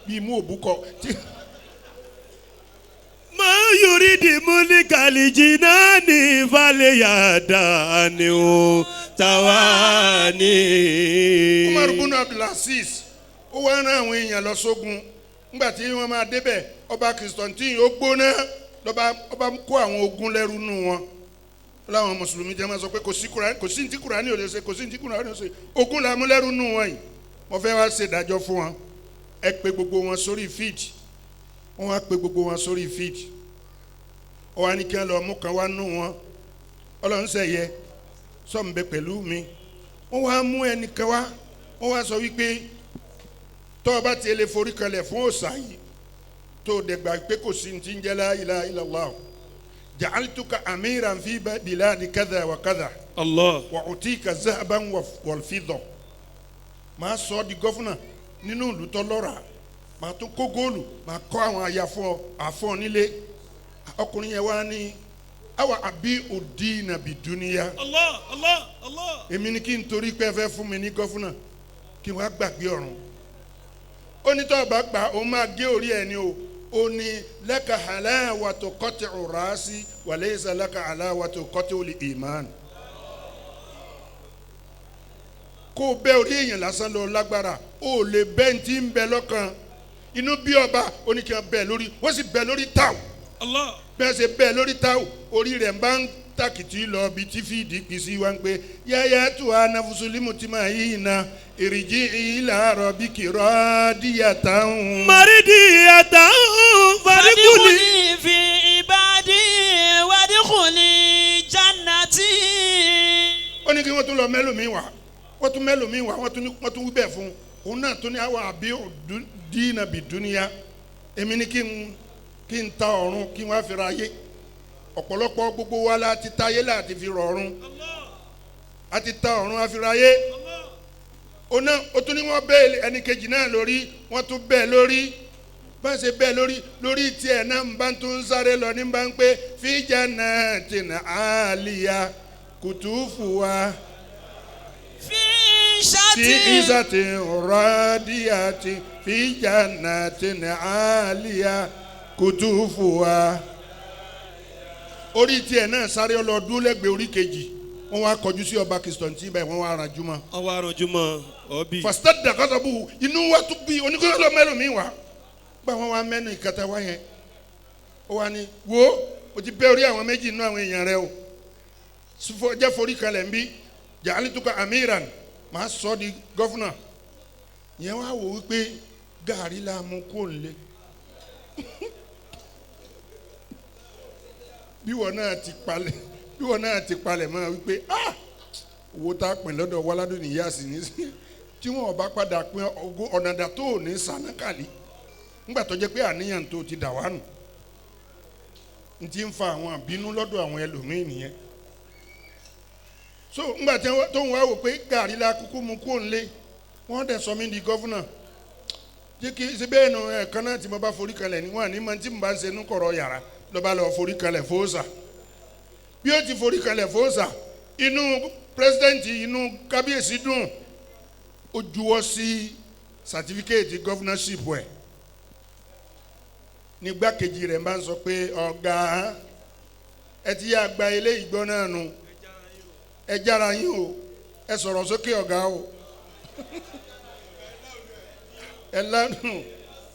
bíi mú òbúkọ. Ma yuridimu likali jinani faliyada aniu tawani. Umar bunu Abdulaziz ó wá rán àwọn èèyàn lọ sógun nígbà tí wọ́n máa débẹ̀ ọba Constantine ó gbóná lọ́ba ọba kó àwọn ogun lẹ́rú nù wọn láwọn mùsùlùmí jẹ́ máa sọ pé kò sí ní tí Kùránì ò lè ṣe kò sí ní tí Kùránì ò lè ṣe ogun la mú lẹ́rú nù wọn yìí wọ́n fẹ́ wá ṣe ìdájọ́ fún wọn ẹ pè gbogbo wọn sórí fíìdì wọ́n wá pè gbogbo wọn sórí fíìdì wọ́n wá ní kí wọ́n lọ mú kan wá nù wọn ọlọ́run sẹ̀yẹ sọ̀nbẹ pẹ̀lú mi wọ́n wá mú ẹnìkan wá wọ́n wá sọ wípé tọ́ ọ bá ti lè forí kanlẹ̀ fún òòṣà yìí tó o dẹ̀gbà pé kò sí ní ti ń jẹ́ la ilaha illallah ja'altuka amiran fi biladi kadha wa kadha Allah. wa utika zahaban wal fidda máa sọ ọ́ di gọ́fúnà nínú ìlú tó lọ́ra máa tún kó góòlù máa kọ́ àwọn aya fún ọ àfọ́ nílé ọkùnrin yẹn wá ní àwa àbí òdì nàbì dúníyà Allah Allah Allah. èmi ni kí n torí pé ẹ fẹ́ fún mi ní gọ́fúnà kí n wá gbàgbé ọ̀run ó ní tó bá gbà ó máa gé orí ẹ̀ ni o ó ní laka halawatu qat'u rasi wa laysa laka halawatu qat'ul iman kó o bẹ́ orí èèyàn lásán lọ lágbára ó lè bẹ́ ní tí ń bẹ lọ́kàn inú bí ọba ó ní kí wọ́n bẹ́ lórí wọ́n sì bẹ́ lórí táwù Allah. bẹ́ẹ̀ ṣe bẹ́ẹ̀ lórí táwù orí rẹ̀ ń bá ń tàkìtì lọ bí tí fìdí pín sí wa ń pé yáyá tó a nafusulimu tí máa yí iná ìrìjì ìlà rọ̀bì kìrọ̀ díyà táwọn. Maridiyatan fadkhuli. Fadkhuli fi ibadi wadkhuli jannati. ó ní kí wọ́n tún lọ mẹ́lòmíì wá wọ́n tún mẹ́lòmíì wá wọ́n tún wí bẹ́ẹ̀ fún un òun náà tún ní àwọn àbí dínà bí dúníyà èmi ní kí n ta ọ̀run kí n wá fi ra ayé ọ̀pọ̀lọpọ̀ gbogbo wa la ti ta ayé láti fi rọ̀run a ti ta ọ̀run a fi ra ayé ọ̀nà ó tún ní wọ́n bẹ́ẹ̀ ẹnì kejì náà lórí wọ́n tún bẹ́ẹ̀ lórí bá ṣe bẹ́ẹ̀ lórí lórí tiẹ̀ náà ń bá tún ń sáré lọ ní bá ń pé fi jannatin àlìyá kùtùfù wa Fi ṣáàtì. fi ìsàtì rọ́díàtì fi jannatin àlìyá kùtùfù wa. Orí tiẹ̀ náà sáré ọlọ́dún lẹ́gbẹ̀ẹ́ orí kejì wọ́n wá kọjú sí ọba Constantine báyìí wọ́n wá ranjú mọ́. Ọwọ́ àrùnjúmọ́ Fasitadi kọ́sọ́bù inú wa tún bí oníkóyọ́ mẹ́lò mi wá. Gba wọn wá mẹ́nu ìkẹta wá yẹn. Ó wá ní wo o ti bẹ́ orí àwọn méjì inú àwọn èèyàn rẹ o. Jẹ́ forí kalẹ̀ ń bí jàálítúkà amiran màá sọ di gọ́fúnà. Yẹn wá wò wípé gàrí la mú kó lé. Bí wọn náà ti palẹ̀ mọ́ wípé ah owó tá a pín lọ́dọ̀ wàládùn níyà sí ní sí tí wọn bá padà pín ọ̀nàdà tó ò ní sànákàlì ńgbà tó jẹ́ pé àníyàn tó ti dà wá nù n ti ń fa àwọn àbínú lọ́dọ̀ àwọn ẹlòmíín nìyẹn. So ńgbà tó ń wá wò pé gàrí la kúkú mu kó ń lé wọ́n dẹ̀ sọ mí di gọ́fúnà jẹ́ kí ṣe bẹ́ẹ̀ nù ẹ̀kan náà tí mo bá forí kalẹ̀ ní wọn àní mọ tí mo bá ń ṣe nú kọ̀rọ̀ yàrá lọ́ba lọ forí kalẹ̀ fóòsà. Bí ó ti forí kalẹ̀ fóòsà inú pírẹsidẹ́ǹtì inú kábíyèsí dùn ó juwọ́ sí sàtífíkẹ́ẹ̀tì gọ́fúnàṣìpù ẹ̀. Nígbàkejì rẹ̀ máa ń sọ pé ọ̀gá ẹ ti yá gba ilé ìgbọ́ náà nu ẹ jára yín o ẹ sọ̀rọ̀ sókè ọ̀gá o ẹ lánàá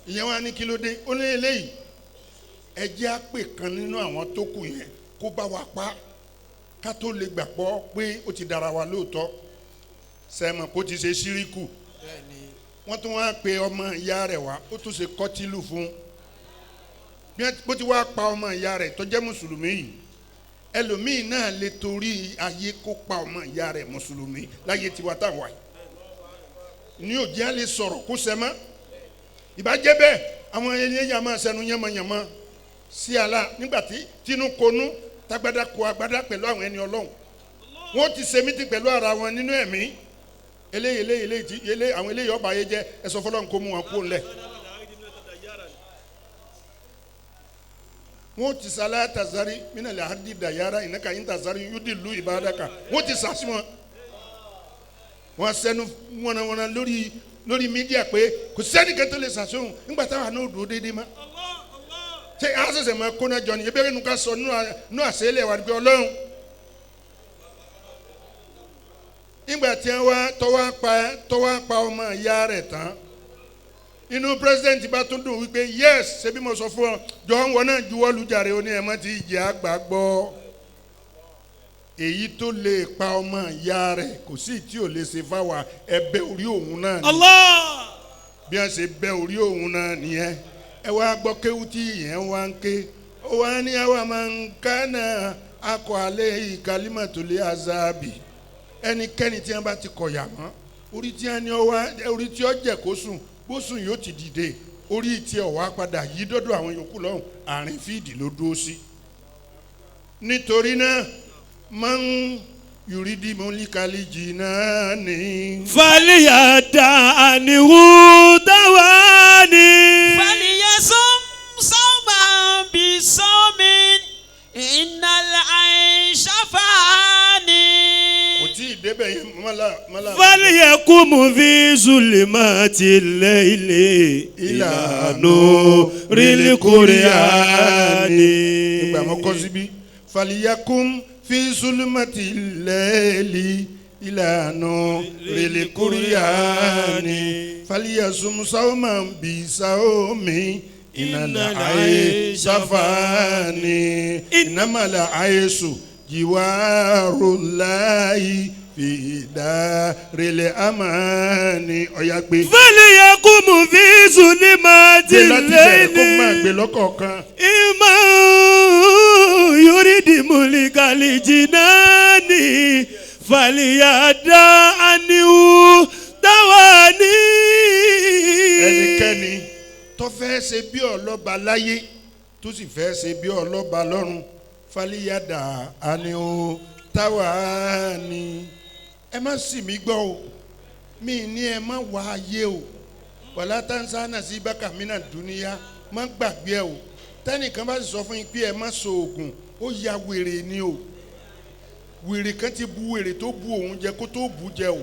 ìyẹn wá ní kí ló dé ó ní eléyìí ẹ jẹ́ àpè kan nínú àwọn tó kù yẹn kó bá wa pa ká tó lè gbàgbọ́ pé ó ti dára wa lóòótọ́ sẹ́mọ̀ kó ti ṣe síríkù. Wọ́n tún wá pe ọmọ ìyá rẹ̀ wá ó tún ṣe kọ́tílù fún bí bó ti wá pa ọmọ ìyá rẹ̀ tó jẹ́ mùsùlùmí yìí ẹlòmíì náà lè torí ayé kó pa ọmọ ìyá rẹ̀ mùsùlùmí láyé tiwa táwa yìí ní òjì á lè sọ̀rọ̀ kó sẹ́mọ́ ìbàjẹ́ bẹ́ẹ̀ àwọn eléyà máa sẹnu yánmọ́yánmọ́ sí àlá nígbà tí tinú konú tagbada kó agbada pẹ̀lú àwọn ẹni ọlọ́run wọ́n ti ṣe mítí pẹ̀lú ara wọn nínú ẹ̀mí eléyìí eléyìí eléyìí eléyìí àwọn eléyìí ọba ayé jẹ́ ẹ̀sọ́ fọlọ́run kó mú wọn kó ńlẹ̀. Wọ́n ti sálá tazari mínàlẹ̀ àdí dàyàrá ìnáka yín tazari yúdì lù ìbádàkà wọ́n ti sàṣì wọn. Wọ́n sẹ́nu wọnawọna lórí lórí mídíà pé kò sẹ́nìkan tó lè sàṣọ̀hún nígbà táwọn náà dúró déédéé mọ́. Ṣé a ṣẹ̀ṣẹ̀ máa kóná jọ ni ebéèrè nu ká sọ nú àṣẹlẹ̀ wà pé ọlọ́run. Nígbà tí wọ́n tọ́wá pa ọmọ ìyá rẹ̀ tán inú pírẹsidẹ́ǹtì bá tún dùn wípé yes ṣebí mo sọ fún ọ jọ ń wọ náà juwọ́ lùjàre ó ní ẹ̀ mọ́ ti jẹ́ àgbà gbọ́. Èyí tó lè pa ọmọ ìyá rẹ̀ kò sí tí ò lè ṣe fáwa ẹbẹ orí òun náà ni. Allah. Bí wọ́n ṣe bẹ orí òun náà nìyẹn. Ẹ wá gbọ́ kéwú tí ìyẹn wá ń ké ó wá ní àwa máa ń kánà akọ alẹ́ ìkálímọ̀tòlé azabi ẹnikẹ́ni tí wọ́n bá ti kọ̀yà mọ́ orí tí wọ́n ní ọ wá orí tí ó jẹ́ kó sùn bó sùn yóò ti dìde orí tí ó wá padà yí dọ́dọ̀ àwọn yòókù lọ́hùn àárín fíìdì ló dúró sí. Nítorí náà máa ń yùrídìí mọ́líkàlì jìnnà ní. Fàlíyàdà àníwú táwa ní. فليصم صوما بصوم إن العيش فاني. Kò tí ì débẹ̀ yẹn mọ́lá mọ́lá. Fàlíyàkùmù fi zulmati layli ìlànà rílíkùrìàní. Ìgbà mọ́ kọ́ síbí. Fàlíyàkùm fi zulmati layli ìlànà rílíkùrìàní. Fàlíyàsùm sawman bí sawmi ìnàlà àyè sáfàní. Ìnàmàlà àyèsù jiwarulayi fi daril amani. Ọ̀yà gbé. Fàlíyàkùmù fi zulmati Gbé láti bẹ̀rẹ̀ kó máa layli. gbé lọ́kọ̀ọ̀kan. Ìmọ̀ yorùdí múlikàlì jìnnàní fàlíyàdá àníwú táwa ní. Ẹnikẹ́ni tó fẹ́ ṣe bí ọlọ́ba láyé tó sì fẹ́ ṣe bí ọlọ́ba lọ́run fàlíyàdà àníwú táwa ní. Ẹ má sì mí gbọ́ o, mi ní ẹ má wá ayé o, wàlá tánsá náà sí bákà mí náà dúníyà má gbàgbé ẹ o. Tẹ́nìkan bá sì sọ fún yín pé ẹ má so oògùn ó ya wèrè ni o. Wèrè kan ti bu wèrè tó bu òun jẹ kó tó bu jẹ o.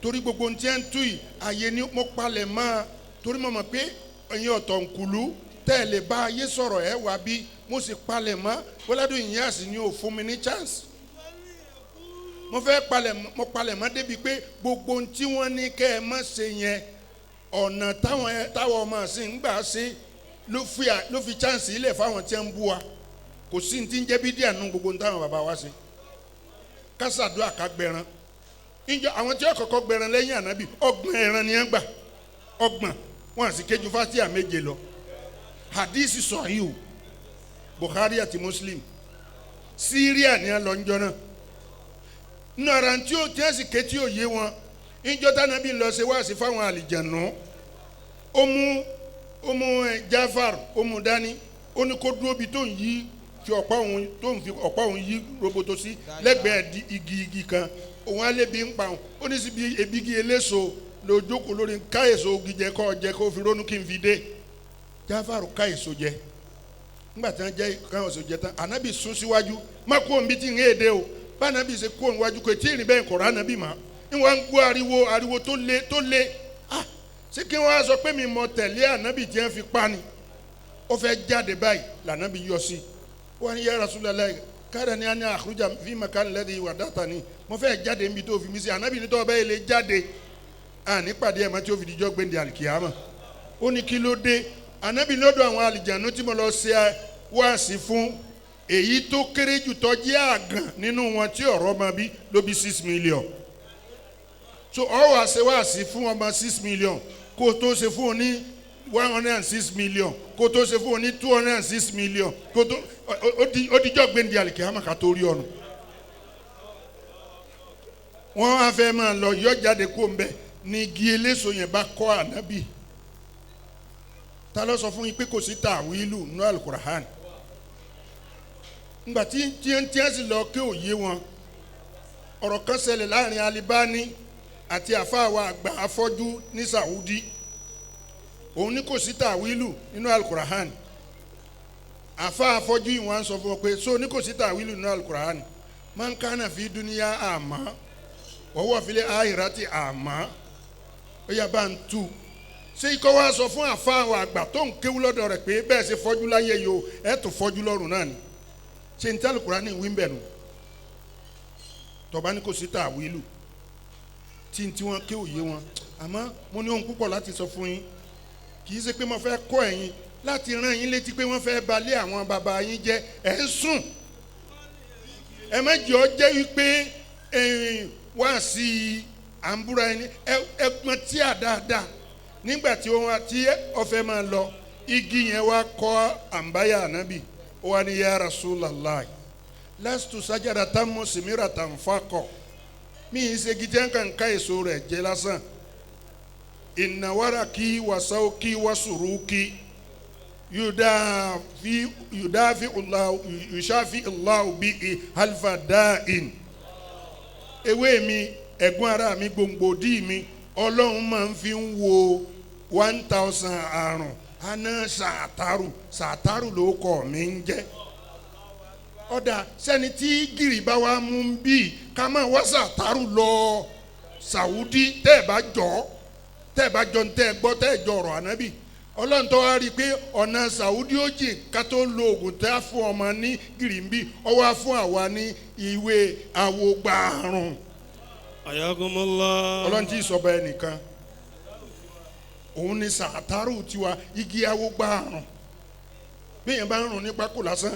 Torí gbogbo ohun tí ẹ ń tú yìí ayé ni mo palẹ̀ mọ́ torí mo mọ̀ pé ẹ̀yin ọ̀tọ̀ nkùlú tẹ́ ẹ lè bá ayé sọ̀rọ̀ ẹ wá bí mo sì palẹ̀ mọ́ Bọ́ládùn Ìyáàsì ni ò fún mi ní chance. Mo fẹ́ palẹ̀ mo palẹ̀ mọ́ débi pé gbogbo ohun tí wọ́n ní kẹ́ ẹ má ṣe yẹn ọ̀nà táwọn ọmọ sí ń gbà ṣe ló fi chance ilẹ̀ fáwọn tí ń bú wa. Kò sí ní ti ń jẹ́ bídíà nù gbogbo ohun táwọn bàbá wa ṣe. Kásàdúrà ká gbẹran. Ìjọ àwọn tí wọ́n kọ́kọ́ gbẹran lẹ́yìn ànábì 30 ẹran ni wọ́n gbà 30 wọ́n àti kéjú fásíà 7 lọ. Hadisi sọ̀híù Bukhari àti Muslim. Syria ni wọ́n lọ ń jọ náà. Nínú ara tí ó tí wọ́n sì ké tí ò yé wọn ìjọ tánàbí lọ ṣe wáàsí fáwọn àlìjànú ó mú Jafar ó mú dání ó ní kó dúró bí tó ń yí fi ọ̀pá òun tó ń fi ọ̀pá òun yí roboto sí lẹ́gbẹ̀ẹ́ igi kan òun á lébi ń pa òun ó ní síbi ebígi eléso ló jókòó lórí ká èso igi jẹ kó jẹ kó fi rónú kí n fi dé. Jafar ká èso jẹ nígbà tí wọ́n jẹ ká èso jẹ tán ànábì sún síwájú má kó òun bí tí ń éde o bánabi ṣe kó òun wájú kò tí ì rìn bẹ́ẹ̀ kọ̀ọ̀rọ̀ ànábì mọ́ ní wọ́n ń gbọ́ ariwo tó le ah ṣé kí wọ́n á sọ pé mi mọ tẹ̀lé ànábì tí wọ́n fi pa ni ó fẹ́ jáde báyìí lànábì yọ sí wọ́n ní ya Rasulullah kára ni a ní àkúrújà fi màkà lẹ́dí ìwà dáta ni mo fẹ́ jáde níbi tó fi mí sí ànábì ní tọ́wọ́ bẹ́ẹ̀ lè jáde àní pàdé ẹ̀ mọ́ tí ó fi dijọ́ gbẹ̀ndẹ̀ àlìkìyàmọ̀ ó ní kí ló dé ànábì lọ́dọ̀ àwọn àlìjànú tí mo lọ ṣe wáàsí fún èyí tó kéré jù tó jẹ́ àgàn nínú wọn tí ọ̀rọ̀ ọmọ bí ló bí 6 million so ọ wá ṣe wáàsí fún ọmọ 6 million kó tó ṣe fún un ní 106 million kó tó ṣe fún un ní 206 million kó tó ó dijọ́ gbẹ̀ndì àlìkìyámà ká tó rí ọ̀nà. Wọ́n á fẹ́ máa lọ yọ jáde kó ń bẹ ní igi eléso yẹn bá kọ́ ànábì. Ta ló sọ fún yín pé kò sí tàwílù nínú Al-Qur'an? Ngbà tí tí sì lọ kí òye wọn ọ̀rọ̀ kan ṣẹlẹ̀ láàrin Alibani àti àfáàwọ̀ àgbà afọ́jú ní Saudi. Òun ní kò sí tàwílù nínú Al-Qur'an. Àfa afọ́jú yìí wọ́n á sọ fún ọ pé so ní kò sí tàwílù nínú Al-Qur'an. Man kana fi dunya àmọ́ wọ́wọ́ file ahirati àmọ́ ó yà bá ń tu. Ṣé ikọ́ wa sọ fún àfáàwọ̀ àgbà tó ń kéwú lọ́dọ̀ rẹ̀ pé bẹ́ẹ̀ ṣe fọ́jú láyé yìí o ẹ̀ tó fọ́jú lọ́rùn náà ni ṣe ní tí Al-Qur'an wí ń bẹ̀ nù. Tọ́ba ní kò sí tàwílù tí wọ́n ké òye wọn àmọ́ mo ní ohun púpọ̀ láti sọ fún yín kì í ṣe pé mo fẹ́ kọ́ ẹ̀yin láti rán yín létí pé wọ́n fẹ́ balẹ̀ àwọn bàbá yín jẹ́ ẹ̀ ń sùn ẹ má jẹ́ ọ jẹ́ wípé wá sí à ń búra ẹni ẹ pọn tí à dáadáa nígbà tí wọ́n tí ọ̀fẹ́ máa lọ igi yẹn wá kọ́ àǹbáyà ànábì ó wá ní ya Rasulullah lastu sajaratan musmiratan fakọ mi ì ṣe gidi kan ká èso rẹ̀ jẹ lásán ìnáwárà kí wàsáwó kí wàsùrù kí yudafi Allah yushafi Allah bí alfa da'in ewé mi ẹ̀gún ara mi gbòǹgbò dí mi ọlọ́run máa ń fi ń wo 1000 àrùn aná sàtàrù sàtàrù ló kọ́ mi ń jẹ́ ọ̀dà sẹ́ni tí gìrì bá wa mú bí ká máa wá sàtàrù lọ Sàwùdí tẹ́ ẹ̀ bá jọ tẹ́ ẹ̀ bá jọ tẹ́ ẹ gbọ́ tẹ́ ẹ jọ ọ̀rọ̀ ànábì ọlọ́run tó wá rí i pé ọ̀nà Sàwùdí ó jìn ká tó lo oògùn tẹ́ á fún ọmọ ní gìrì ń bí ọ wá fún àwa ní ìwé àwògbàrún. Ayakumullah. Ọlọ́run tí ìsọ̀bọ ẹnìkan òun ni sàtàrù tiwa igi àwògbàrún bí èèyàn bá ń rùn ní pákó lásán.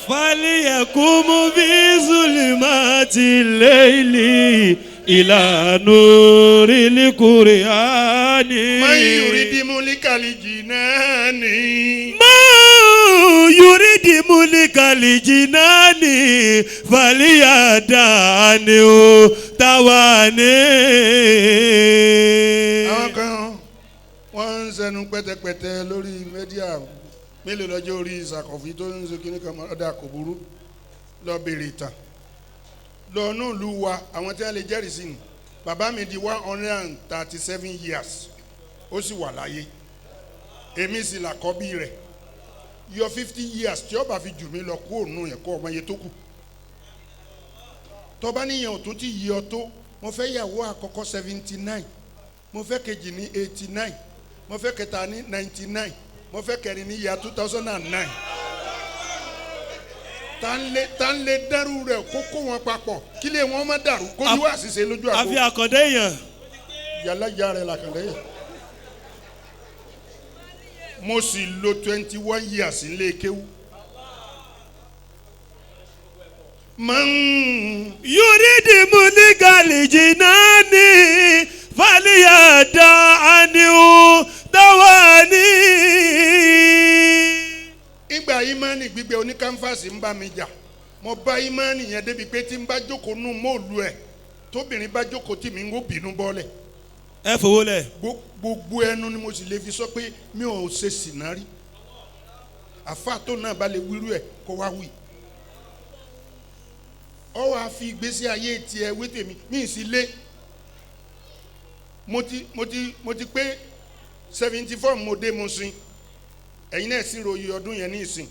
Faliyakumu fi zulumati layli ila nuril Qur'ani. Man yuridi mulikal jinani. Man yuridi mulikal jinani faliyadani tawani. Àwọn kan wọ́n ń sẹnu pẹ́tẹpẹ́tẹ lórí mẹ́díà mélòó lọ́jọ́ orí ìsàkọ̀fí tó ń ṣe kíní kan ọ̀dà kò burú lọ bèrè ìtàn lọ́nà ìlú wa àwọn tí wọ́n lè jẹ́rìí sí ni bàbá mi di 137 years ó sì wà láyé èmi sì làkọ́bí rẹ̀ yọ 50 years tí ó bá fi jù mí lọ kó òun yẹn kó ọmọ yẹn tó kù tọ́ba níyẹn ò tún ti yí ọ tó mo fẹ́ yàwó àkọ́kọ́ 79 mo fẹ́ kejì ní 89 mo fẹ́ kẹta ní 99 mo fẹ́ kẹrin ní ya 2009. Tá ń lé dẹ́rù rẹ̀ kó wọn papọ̀ kí lè wọ́n má dàrú kó ní wá àṣìṣe lójú àgbo. Àfi àkàndé èèyàn. Yàrá ìyá rẹ̀ làkàndé yẹn. Mo sì lo 21 years nílé kéwú. Yuridi muligali jinani faliyada aniu dawani. Ìgbà ìmánì gbígbé oníkánfàsì ń bá mi jà, mo bá ìmánì yẹn débi pé tí n bá jókòó nú móòlù ẹ̀, tóbìnrin bá jókòó tì mí ń wó bínú bọ́lẹ̀. Ẹ fowó lẹ̀. Gbogbo ẹnu ni mo sì lè fi sọ pé mi ò ṣe sìnà rí. Àfa tó náà bá lè wíru ẹ̀ kó wá wí. Ọ wá fi ìgbésí ayé tiẹ̀ wé tèmi, mi ì sì lé. Mo ti pé 74 mo dé Mùṣín. Ẹ̀yin náà sì ròyìn ọdún yẹn ní ìsìn.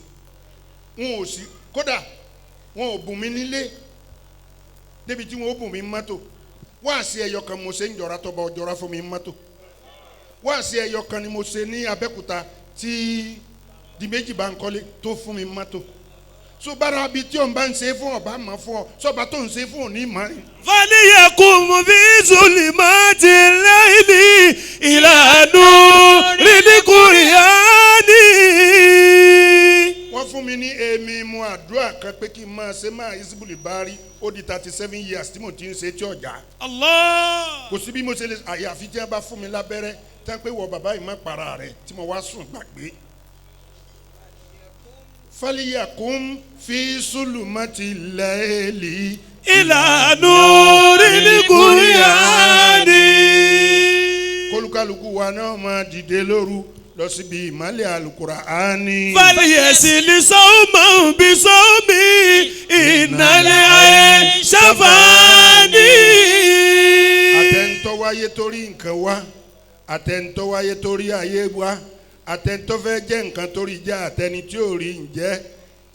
Wọn ò sí, kódà wọn ò bùn mí nílé débi tí wọn ò bùn mí mọ́tò. Wáàsí ẹyọ kan mo ṣe ń jọra tọba ọjọra fún mi mọ́tò. Wáàsí ẹyọ kan ni mo ṣe ní Abẹ́òkúta tí di méjì bá ń kọ́lé tó fún mi mọ́tò. So bára bi tí òun bá ń ṣe fún ọba mọ̀ fún ọ, sọba tó ń ṣe fún òní mọ́. Fàlíyẹ̀kùn fi zulimati layli ìlànà rídíkùrìyàní. Wọ́n fún mi ní èmi mu àdúrà kan pé kí n máa ṣe máa Isibuli Bari, ó di 37 years tí mo ti ń ṣe tí ọjà. Allah. Kò sí bí mo ṣe lè àyàfi tí wọ́n bá fún mi lábẹ́rẹ́ tí wọ́n pé wọ bàbá yìí má para rẹ̀ tí mo wá sùn gbàgbé. Fàlíyàkùn fi sulumati layli ìlànà rídíkùrìyàní. Kólúkálukú wa náà máa dìde lóru lọ síbi ìmọ̀lẹ̀ Al-Qur'ani. Fàlìyẹ̀sì sọ́ọ̀mù bí sọ́ọ̀mì ìnàlẹ̀ ayé ṣàfàní. Àtẹ̀ntọ́ wáyé torí nǹkan wá, àtẹ̀ntọ́ wáyé torí ayé wá, àtẹ̀ntọ́ fẹ́ jẹ́ nǹkan torí jẹ́, àtẹni tí ò rí ń jẹ́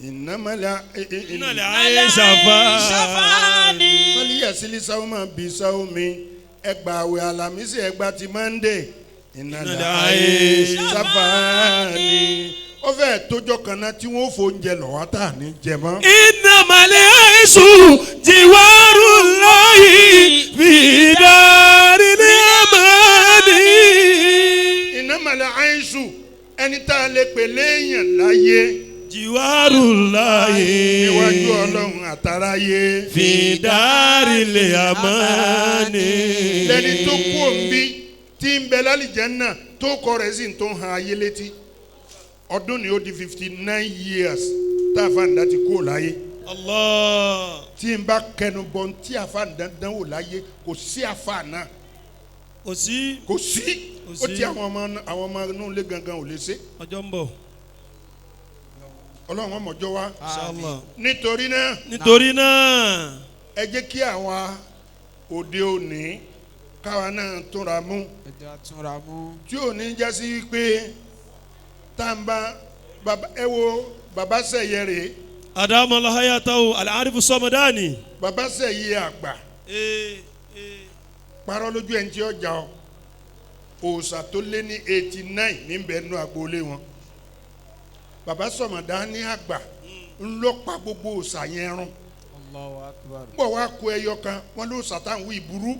ìnàmọ́lẹ̀ ìnàlẹ̀ ayé ṣàfàní. Fàlìyẹ̀sì sọ́ọ̀mù bí sọ́ọ̀mì ẹgbàá àwẹ̀ Àlàmísì ẹgbàá ti Mọ́ndé ìnàlẹ̀ ayé ṣàfàní. Ó fẹ́ tójọ́ kan náà tí wọ́n fò oúnjẹ lọ́wọ́ tá à ní jẹ mọ́. Ìnàmàlẹ̀ àìsù jìwárù láyé fìdárí ní àmàlí. Ìnàmàlẹ̀ àìsù ẹni tá a lè pè léèyàn láyé. Jìwárù láyé. Níwájú Ọlọ́run àtàráyé. Fìdárí lè àmàlí. Lẹ́ni tó kú òǹbí tí ń bẹ lálìjánnà tó kọ rẹ̀ sì ń tó ń han ayé létí. Ọdún ni ó di 59 years tá a fa ǹdá ti kú láyé. Allah. Tí n bá kẹnu bọ̀ tí a fa ǹdá dánwò láyé kò sí àfa náà. Kò sí. Kò sí. Ó ti àwọn ọmọ inú ilé gangan ò lè ṣe. Ọjọ́ ń bọ̀. Ọlọ́run ọmọjọ́ wa. Inshallah. Nítorí náà. Nítorí náà. Ẹ jẹ́ kí àwa òde òní káwa náà túnra mú. Ẹ jẹ́ á túnra mú. Tí ò ní jásí pé tá n bá baba ẹ wo baba Sẹ̀yẹ rè. Adamu alahayatahu alarifu Sọmọdani. Baba Sẹ̀yẹ àgbà. Parọ́ lójú ẹni tí ó jà ọ́. Òòṣà tó lé ní 89 ní bẹ́ẹ̀ nú agboolé wọn. Baba Sọmọdani àgbà ńlọ pa gbogbo òòṣà yẹn run. Allahu Akbar. Bọ̀ wá kó ẹyọ kan wọn ló sàtàn wí burú.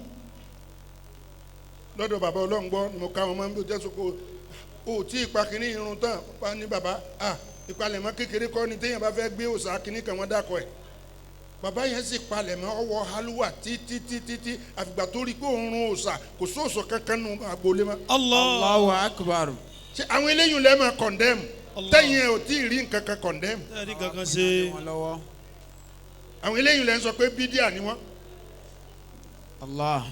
Lọ́dọ̀ bàbá Ọlọ́ngbọ́ ni mo ká wọn máa ń bí jésù kó o tí ipa kínní irun tán wá ní bàbá à ìpalẹ̀mọ́ kékeré kọ́ ni téèyàn bá fẹ́ gbé òòṣà kínní kan wọ́n dákọ̀ ẹ̀. Bàbá yẹn sì palẹ̀mọ́ ọwọ́ halúwà títí títí tí àfìgbà tó rí pé òun run òòṣà kò sóòṣà kankan nu agboolé mọ́. Allahu Akbar. Ṣé àwọn eléyìí lẹ́ẹ̀ máa condemn tẹ́yìn ẹ̀ ò tí ì rí nǹkan kan condemn. Tẹ́ẹ̀rí kankan ṣe. Àwọn eléyìí lẹ́ ń sọ pé bídíà ni wọ́n. Allah.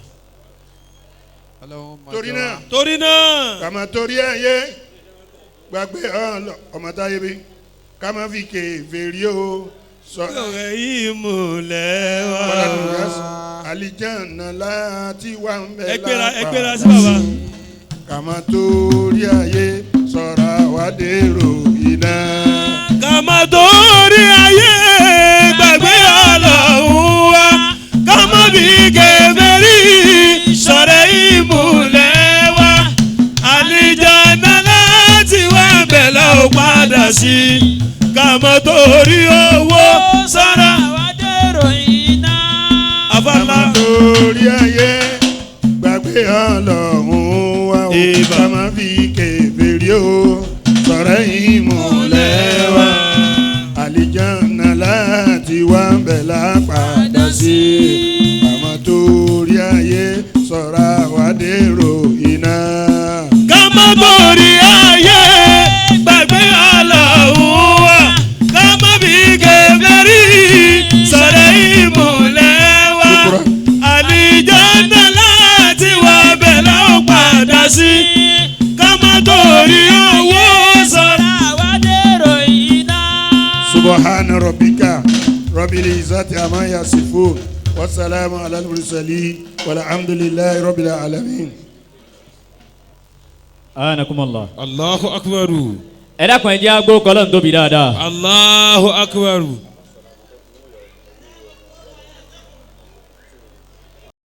Torí náà. Torí náà. Kàmá torí ayé gbàgbé ọmọ táyé bí ká má fi kèfèrí o. Sọ̀rọ̀ yìí múlẹ̀ wá. Àlìjánnà láti wà ń bẹ̀ lápá. Ẹgbẹ́ra sí bàbá. Kàmá torí ayé sọ̀rọ̀ àwa dèrò iná. Kàmá torí ayé gbàgbé Ọlọ́run wa. Ká má fi kèfèrí sọ̀rọ̀ yìí múlẹ̀ wá. Àlìjánnà láti wà ń bẹ̀ la ó padà sí. Ká má torí owó Gbàgbé Ọlọ́run wa o. Ìbà. Ká má fi kèfèrí o sọ̀rọ̀ ìmùlẹ̀ wa. Àlìjáná láti wá ń bẹ̀ lápadà sí. Àmọ́ torí ayé sọ̀rọ̀ àwádèrò iná. Ká má borí ayé gbàgbé Ọlọ́run wa, ká má fi kèfèrí sọ̀rọ̀ ìmùlẹ̀ wa. Àlìjáná láti wá bẹ̀ la ó padà sí, ká má torí owó sọ̀rọ̀. Subhana rabbika rabbil izzati amma yasifun wassalamu ala al-mursalin walhamdulillahi rabbil alamin. Anakumullah. Allahu akbar. Ẹ dákun, ẹ jẹ́ agbó kọ́lọ́n tóbi dáadáa. Allahu akbar.